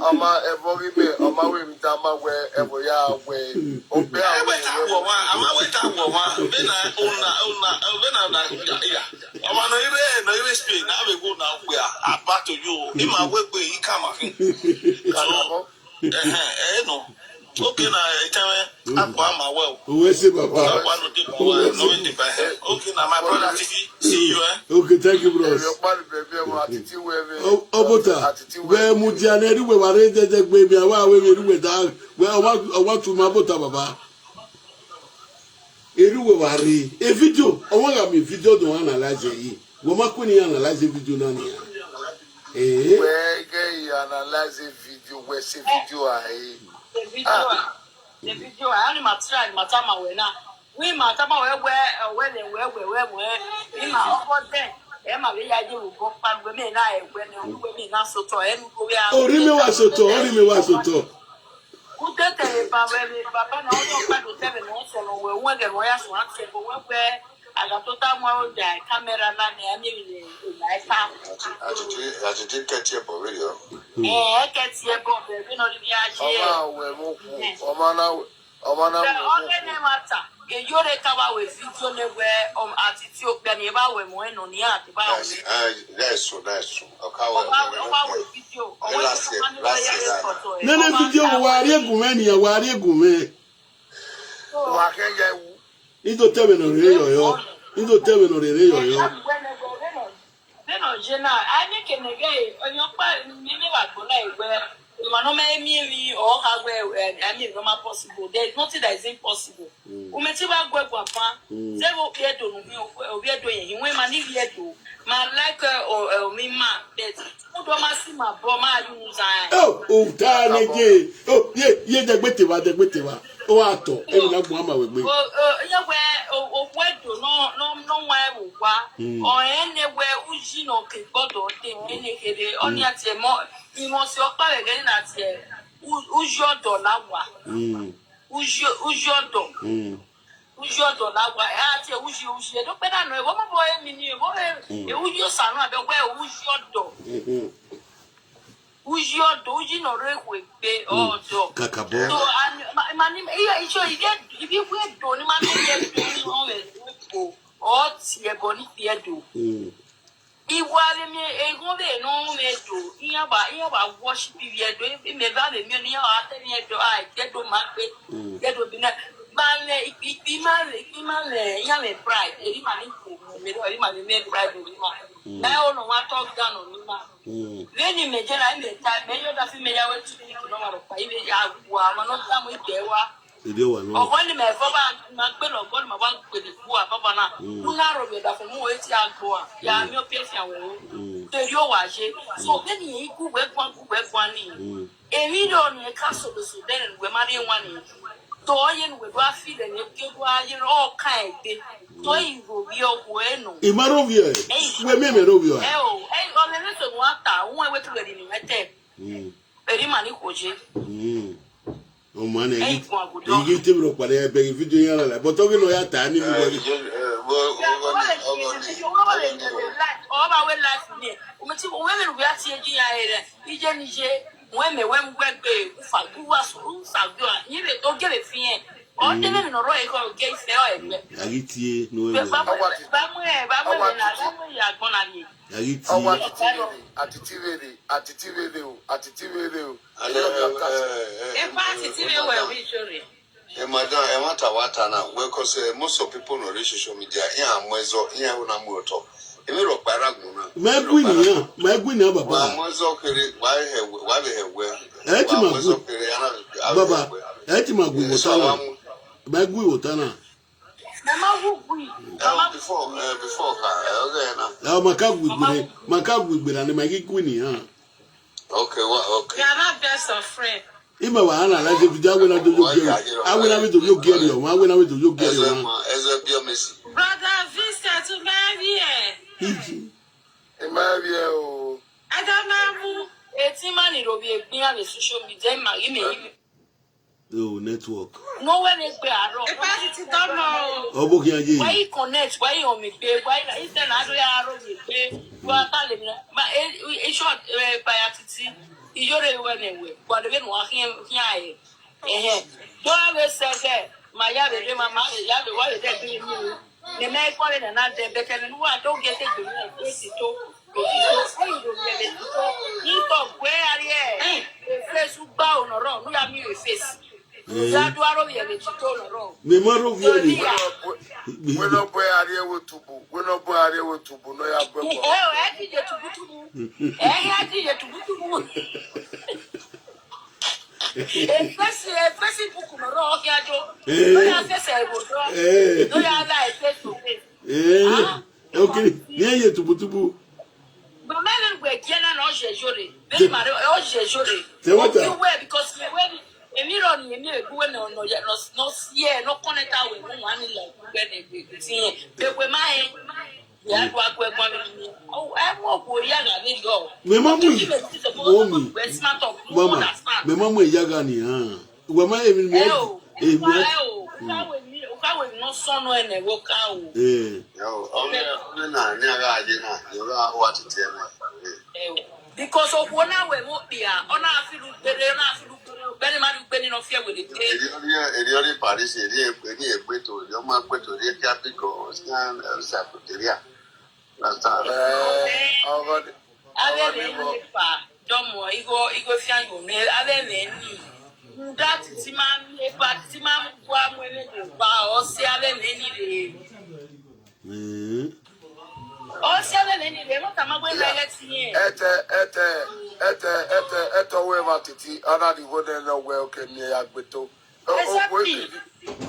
ama e bo ri me ama we mi ta ma we e bo ya we o pe a we ta wo wa ama we ta wo wa be na una una be na na ya. Ọmọ na ire na ire Spain na be go na gbe abato yo. Ima we gbe ikama fi. So eh eh no. Okay na etewe akwa ma well. Uwe si baba. Akwa no dey well no dey by. Okay na my brother Titi. See you eh. Okay, thank you, bros. Yo pa be be mo atiti we me. Obota. We mu dia na ri we wa re jeje gbe mi awa we mi ri we da. We awa awa tu ma bota baba. Eruwe wari. E video. Owo ga mi video don analyze yi. Wo ma ko ni analyze video na ni. Eh. We ga yi analyze video we se video ai. The video. The video. Ani ma try ma ta ma we na. We ma ta ma we we we le we we we we. Ni ma o ko de. E ma we ya je wo go pa we me na e we ne we me na so to e nu ko we a. Ori mi wa so to, ori mi wa so to. Utete baba baba na ọjọ́ pẹ̀lú tẹ́lẹ̀ ni wọ́n sọ̀rọ̀ wẹ̀ wọ́n gẹ̀ wọ́n yà sùn àti ẹ̀bùn wọ́n gbẹ àgbà tó tá mọ́ ọjà kámẹ́rà náà ni ẹ̀mí rẹ̀ ìlà ẹ̀ka. Àtìtì kẹ́tì ẹ̀bọ̀ rẹ̀ yọ. Ẹ̀ ẹ́ kẹ́tì ẹ̀bọ̀ bẹ̀rẹ̀ bí náà ní bí a ṣe. Ọmọ àwẹ̀ mo kù ọmọ náà ọmọ náà wẹ̀ mo kù. Ọ̀rẹ́ ní ma ta èyí ó lè ká wá wẹ̀ fídíò ní wẹ̀ àti tí ó gbẹ̀ni bá wẹ̀ mọ́ ẹ̀ nà ní àti bá wẹ̀. That's so that's so. Ọ̀ká wẹ̀ ọba wẹ̀ fídíò. Nene video wo wari egume ni ya wari egume. Wa ke ya wu. Ito tebe no re yo yo. Ndo tell me no dey your yo. Then on Jena, I make a nege, on your part, me me wa go na we. You are no me me me or how we, I mean, no more possible. There is nothing that is impossible. Umeti wa gwe gwa pa. Say wo pie do no mi o pie do yin we ma ni pie do. Ma like o mi ma, but u do ma si ma bo ma yu za. Oh, oh, ta nege. Oh, ye ye de gbete wa, de gbete wa. O ato, e mi na gun ama we gbe. O o ye we o o we do no no no wa e wo wa. O e ne we u ji no ke gbodo te e ne kere. O ni ati e mo, imo si o pa we gere na ti e. U u ji odo la wa. Mm. U ji u ji odo. Mm. U ji odo la wa. E ati e u ji u ji. E do pe na no e wo mo bo e mi ni e wo e. E u ji o sa no abe we u ji odo. Mm-hmm. U ji odo, u ji no re we pe odo. Kaka bo. So and ma ma ni e e so e get if you we do ni ma ni e do ni o we o. O ti e bo ni e do. Mm. Iwale mi egun be no me do. Iya ba iya ba worship ye do. I me ba be mi ni ya ate mi do. Ai ke do ma pe. Ke do bi na. Ma le ipi ipi ma le ipi ma le ya me pride. Eri ma ni ko me do eri ma ni me pride do ma. Na o no wa talk down on ma. Mm. Then me je na me ta me yo da fi me ya we tu ni ko no ma ro pa. Ibe ya wa ma no ta mo ite wa. Ide wa no. Ọ̀gbọ́n ni mẹ̀fọ́ bá máa gbé lọ, ọ̀gbọ́n ni màá bá ń pè ní fún àbábá náà. Kúnlá rọ̀ mi ọ̀dà fún mú etí àgbo à. Yà á mi ó pèsè àwọn ẹ̀rọ. Tèmi ó wà ṣe. So bẹ́ẹ̀ ni ikú wẹ́ gbọ́n kú wẹ́ gbọ́n ni. Èmi lọ ní ẹ̀ka sòdòsò bẹ́ẹ̀ ni wẹ́ má dé wá ni. Tó ọyẹ ni wẹ́ bá fi lẹ̀ ní kí wá yẹ ọ́ ká ẹ̀ gbé. Tó ìrò bí ọkọ̀ ẹ̀ nù. Imaro vie. We me me ro vie. Ẹ o, ẹ ọ̀lẹ́ ní sọ̀rọ̀ wá tà, òun ẹ̀wẹ́ tó rẹ̀ nìyẹn tẹ̀. Mm. Èrí màá ní kò ṣe. Mm. O man e Ẹ yi. ìkùn àgùdọ́. Igi te bro pale e be video yan la. But oge no ya ta ni mi we. Ọba we life ni. Ọba we life ni. Omi ti we le we ati eji ya ere. Ije ni je. We me we ngwe gbe. Ufa guwa su sa gwa. Ni le to gere fi en. O de me no ro e ko ge ife o egbe. Agi tie no e. Ba mu e ba mu e na ba mu e ya gbon na ni. Agi Ọwọ́ tie. àti tíwèrè àti tíwèrè àti tíwèrè o àti tíwèrè o. Epa ti ti me we wi sori. Eh, madam, eh, what a what na? Well, cause eh, most of people no reach social media. Yeah, I'm well, so yeah, when I'm well talk. If you look para guna. Me gwi ni ya. Me gwi ni ya Wa baba. Mwezo kere, wa he, wa he we. Eh, ti ma gwi. Mwezo kere, ana. Baba. E ti ma gwi wota na. Me gwi wota na. Mama wu gwi. Eh, before, eh, before ka, eh, okay na. Ya maka gwi gwi. Maka gwi gwi na ni ma gi gwi ni ya. Okay, what? Okay. You are not best of friend. Ima wa ana la je video awe na do yo gere. Awe na we do yo gere o. Awe na we do yo gere Ezra o. ma, Ezra be a Messi. Brother Vincent, to marry eh. Iji. Ẹ máa rí ẹ o. Adamamu. Eti mani ro bi egbin a le social media ma yi me yi. Oh, network. No we le gbe aro. Epa ti ti domo o. Obo ki aye. Why you connect? Why you on me gbe? Why you instead na do ya aro mi gbe? Wa ta le na. Ma e e short e pa ya titi. Iyo re we ne we. Wa le no ahin hin aye. Eh eh. Do a we se se. Ma ya be de ma ma ya be wa le de bi mi. Ne me ko le na na de be ke ni wa do ge te gbe mi. Ni to gbe ari e. Efesu gba onoro nu ya mi efesu. Ya du aro ye le ti to onoro. Me ma ro vie ni. Wọ́n lọ bọ́ àrí ẹ̀wò tùbù. Wọ́n lọ bọ́ àrí ẹ̀wò tùbù náà yà bọ́ E bọ́. o e ti je tubutubu. E ya ti je tubutubu. Efesu efesu buku onoro o ki ajo. No ya fese e bo do. Eh. No ya la efesu. Eh. Okay. Ni ye tubu tubu. But me le gbe je na no je jore. Be ma re o je jore. Te wa ta. You wear because me wear. Emi ro ni emi e gbe no no ya no no sie no connect awe no wa ni le gbe ne gbe ti yen. Be we ma e. Ya do agwe gba mi. O e mo go ya ga ni yo. Me ma mu yi. Mo mi. We smart up. Mama. Me ma mu ya ga ni ha. We ma e mi mi. E o. E mi. Wa e o. Ka we ni o ka we no so no e ne wo ka o. Eh. Yo, onye onye na ni aga aje na. Yo ga wa ti te na. Because of one hour we be a. Ona afilu gbere ona afilu gbere. Beni ma du gbere no fear we dey. Eri ori eri ori Paris eri eri egbeto eri ọmọ egbeto eri eti apiko scan el sakuteria. Last time. Ẹ ọ̀rọ̀ ni Ave me ni pa. Domo igo igo fian yo me ave me ni. That ti ma e pa ti ma mu kwa mu e me do pa o se ave me ni re. Titi, ana di go ne no we oke mi ya gbeto. O, o, ko Exactly. ekedi,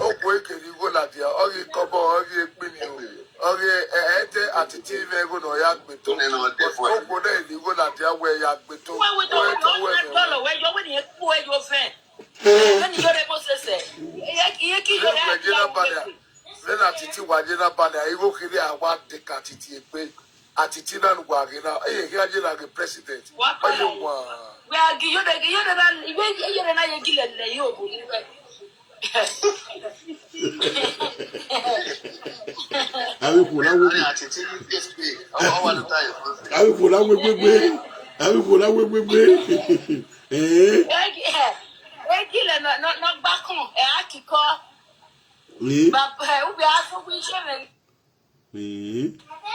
o, ko ekedi go la dia, ori kobo, ori ekpini o. Ori, eh, eh, te atiti ve go no ya gbeto. One no dey for O, ko ne di go la dia we ya gbeto. Why we don't We to want we that me. Dollar? Where you when you poor your friend? When you dey Moses eh? Ye, ye ki Ori yore we ati je na ya bada. we. Then atiti wa je na bada, igo kiri awa de ka titi ekpe. Atiti na ngwa gị na, eh, gị ajị na gị president. Wa Onye kọrọ. Nwa. We are gi-, yore, yore na, yore, yore na ye gi le le yo bu ni we. Awi kula we. Atiti ni P S P. Awa, awa na tayo. Awi kula we we we. Awi kula we we we. Eh. E gi, eh, e gi le no, no, no gba kan, e a kiko. Eh. Ba, eh, u bi a so ku ise re. Eh.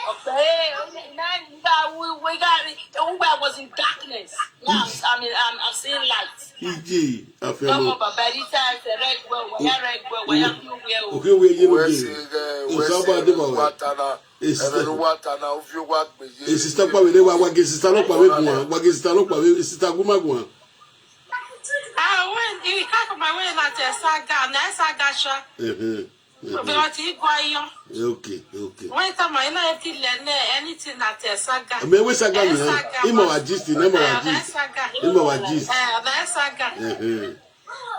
Okay, na, na, we, we got it. The Uber was in darkness. Now I'm, I'm, I'm, I'm seeing light. Ije, Come afẹmọ. on, Baba. This time, the red well, we are red well, we are blue well. Okay, we yellow Wesi, day. eh, O Wesi, Saba de ba wa. Watana, It's Evan the Watana, Ufi Wakbe, It's sister pa we de wa wa ge sister lo pa we gun wa. Wa ge sister lo pa we sister gu ma gun wa. Ah, when you come my way na te saga, na saga sha. Eh. But you go yo. Okay, okay. When time I na ti le ne anything na te saga. Me we saga Eh, ni. Saga, Imo wa but- gist, na mo wa Eh, gist. Saga. Imo wa gist. Eh, na saga. Eh.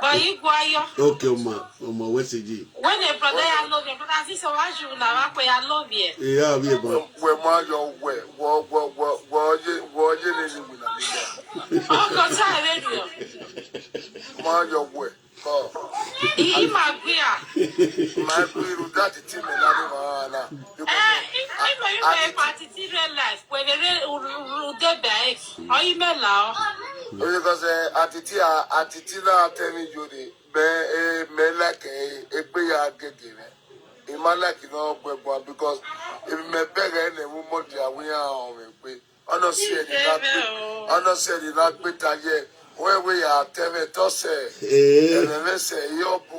But you go yo. Okay, ma. Ma we se ji. When a brother I love you, brother this is what you na wa pe I love you. Yeah, we ba. We ma yo we, wo, wo, wo, wo, ye, wo, ye, ne, ne, ne, ne. Oh, God, I radio. Ma yo we. Oh. Ị, ị ma gwa ya. Ma gwa iru that thing me na ni ma na. Eh, ị, ị ma, ị ma, Atiti. Atiti real life. Where the real, ru, ru, ru, de be. Oh, ị me la. Oh, because, eh, Atiti, ah, Atiti na tell me you dey. Me, eh, me like, eh, eh, be ya gege me. Ị ma like no gbe gwa because if me beg eh, ne mu mo dia we ya o me gbe. Ọ̀nà sí ẹni lágbé, ọ̀nà sí ẹni lágbé tayẹ. Wẹ́wẹ́ yà tẹ́fẹ́ tọ́sẹ̀. Eh. Ẹ̀rẹ̀mẹsẹ̀ yóò bu.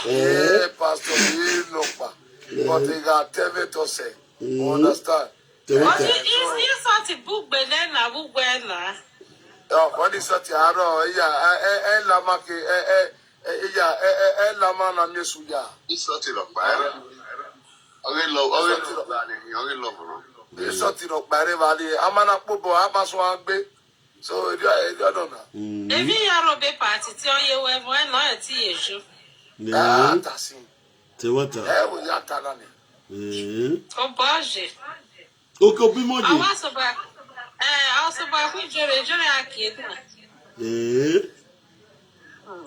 Eh. Yé pastor yé nọ̀pà. Eh. But yà tẹ́fẹ́ tọ́sẹ̀. Mm. You understand? Tẹ́fẹ́ But tọ́sẹ̀. He, he's, he's such a book, but then I will wear na. Ọ̀, wọ́n ní sọ ti àárọ̀, ẹ yà, ẹ, ẹ, ẹ la ma ke, ẹ, ẹ, ẹ, ẹ yà, ẹ, ẹ, ẹ la ma na mi sùn yà. He such a book, but I don't. Ọ̀rẹ́ lọ, ọ̀rẹ́ lọ, ọ̀rẹ́ lọ, bro. Ẹ sọ ti lọ pàrẹ́ wa ni, a máa na pọ̀ bọ̀, a máa sọ wa gbé. So, èdè, èdè ọ̀nà náà. Mm. Èmi yà rò bẹ́ẹ̀ pàtì tí ó yẹ wẹ́ mọ́ ẹ̀ náà ẹ̀ tí yẹ ṣó. Yeah. Ah, tà sí. Tẹ wọ́n ta. Ẹ wò yà tà náà ni. Eh. Ó bọ́ ṣe. Oke obi mo je. Àwọn sọ̀bà, eh, àwọn sọ̀bà kú jẹrẹ, jẹrẹ àkìyèdè. Eh.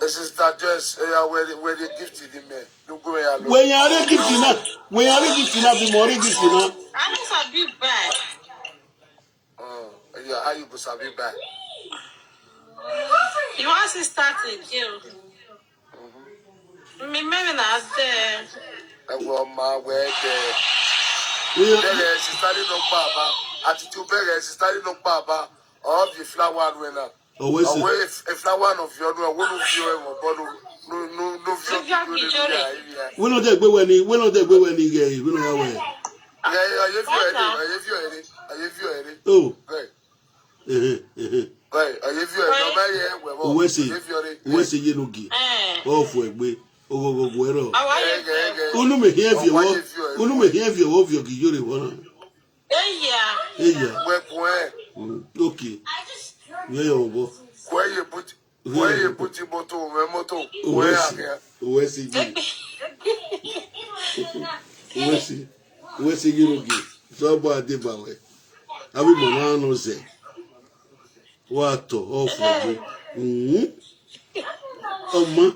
Eh, Sister Joyce, eh, ya, where the, where the gift in the man? Look where I look. When you are gift na, when you are gift na, be more gift na. I know some big bag. Uh, yeah, how you go sabi buy? You want to start again? Mi mẹ́rin náà dẹ́. Ẹ wọ ọmọ awẹ́ dẹ́. Yeah. Bẹ̀rẹ̀ sísáré ló pa àbá. Àti tí o bẹ̀rẹ̀ sísáré ló pa àbá. All the flower wẹ̀ náà. Always say, Ọ̀wẹ́ if, if flower nọ fi ọdún ẹ̀ wọ́n ló fi ẹ̀ wọ̀ bọ́ ló, ló, ló, ló fi Ló fi ọdún ọdún lórí ìjọ rẹ̀. Ayé. Wọ́n lọ dẹ̀ gbé wẹ̀ ni, wọ́n lọ dẹ̀ gbé wẹ̀ ni gẹ̀ yìí, wọ́n lọ yà wẹ̀. Ẹ, ayé fi ọ̀rẹ́ ni, Ọ̀tá. Ayé fi ọ̀rẹ́ ni, ayé fi ọ̀rẹ́ ni. Oh. Bẹ́ẹ̀. Ehe, ehe. Bẹ́ẹ̀, ayé fi ọ̀rẹ́ ni, ọmọ ẹ̀yẹ wẹ̀ bọ̀. Uwe si, Ayé fi ọ̀rẹ́. Uwe si ye no gi. Eh. Ofu egbe, ogogogo ero. Àwa yẹ Ẹ̀gẹ̀, ẹ̀gẹ̀. Unu me hie fi Ọmọ wo. Ayé fi ọ̀rẹ́. Unu me hie fi wo fi ogi yore wo na. Eya. Eya. Wẹ̀ kún ẹ̀. Mm, okay. Ye yo bo. Kún ẹ̀ yẹ bùtì. Where you put your motor, my motor? Where Where's, are you? Where's he? Where's he? Where's he? Where's he? So about the power. Abi mo na no se. What to? Oh, for me. Mm-hmm. Oh, ma.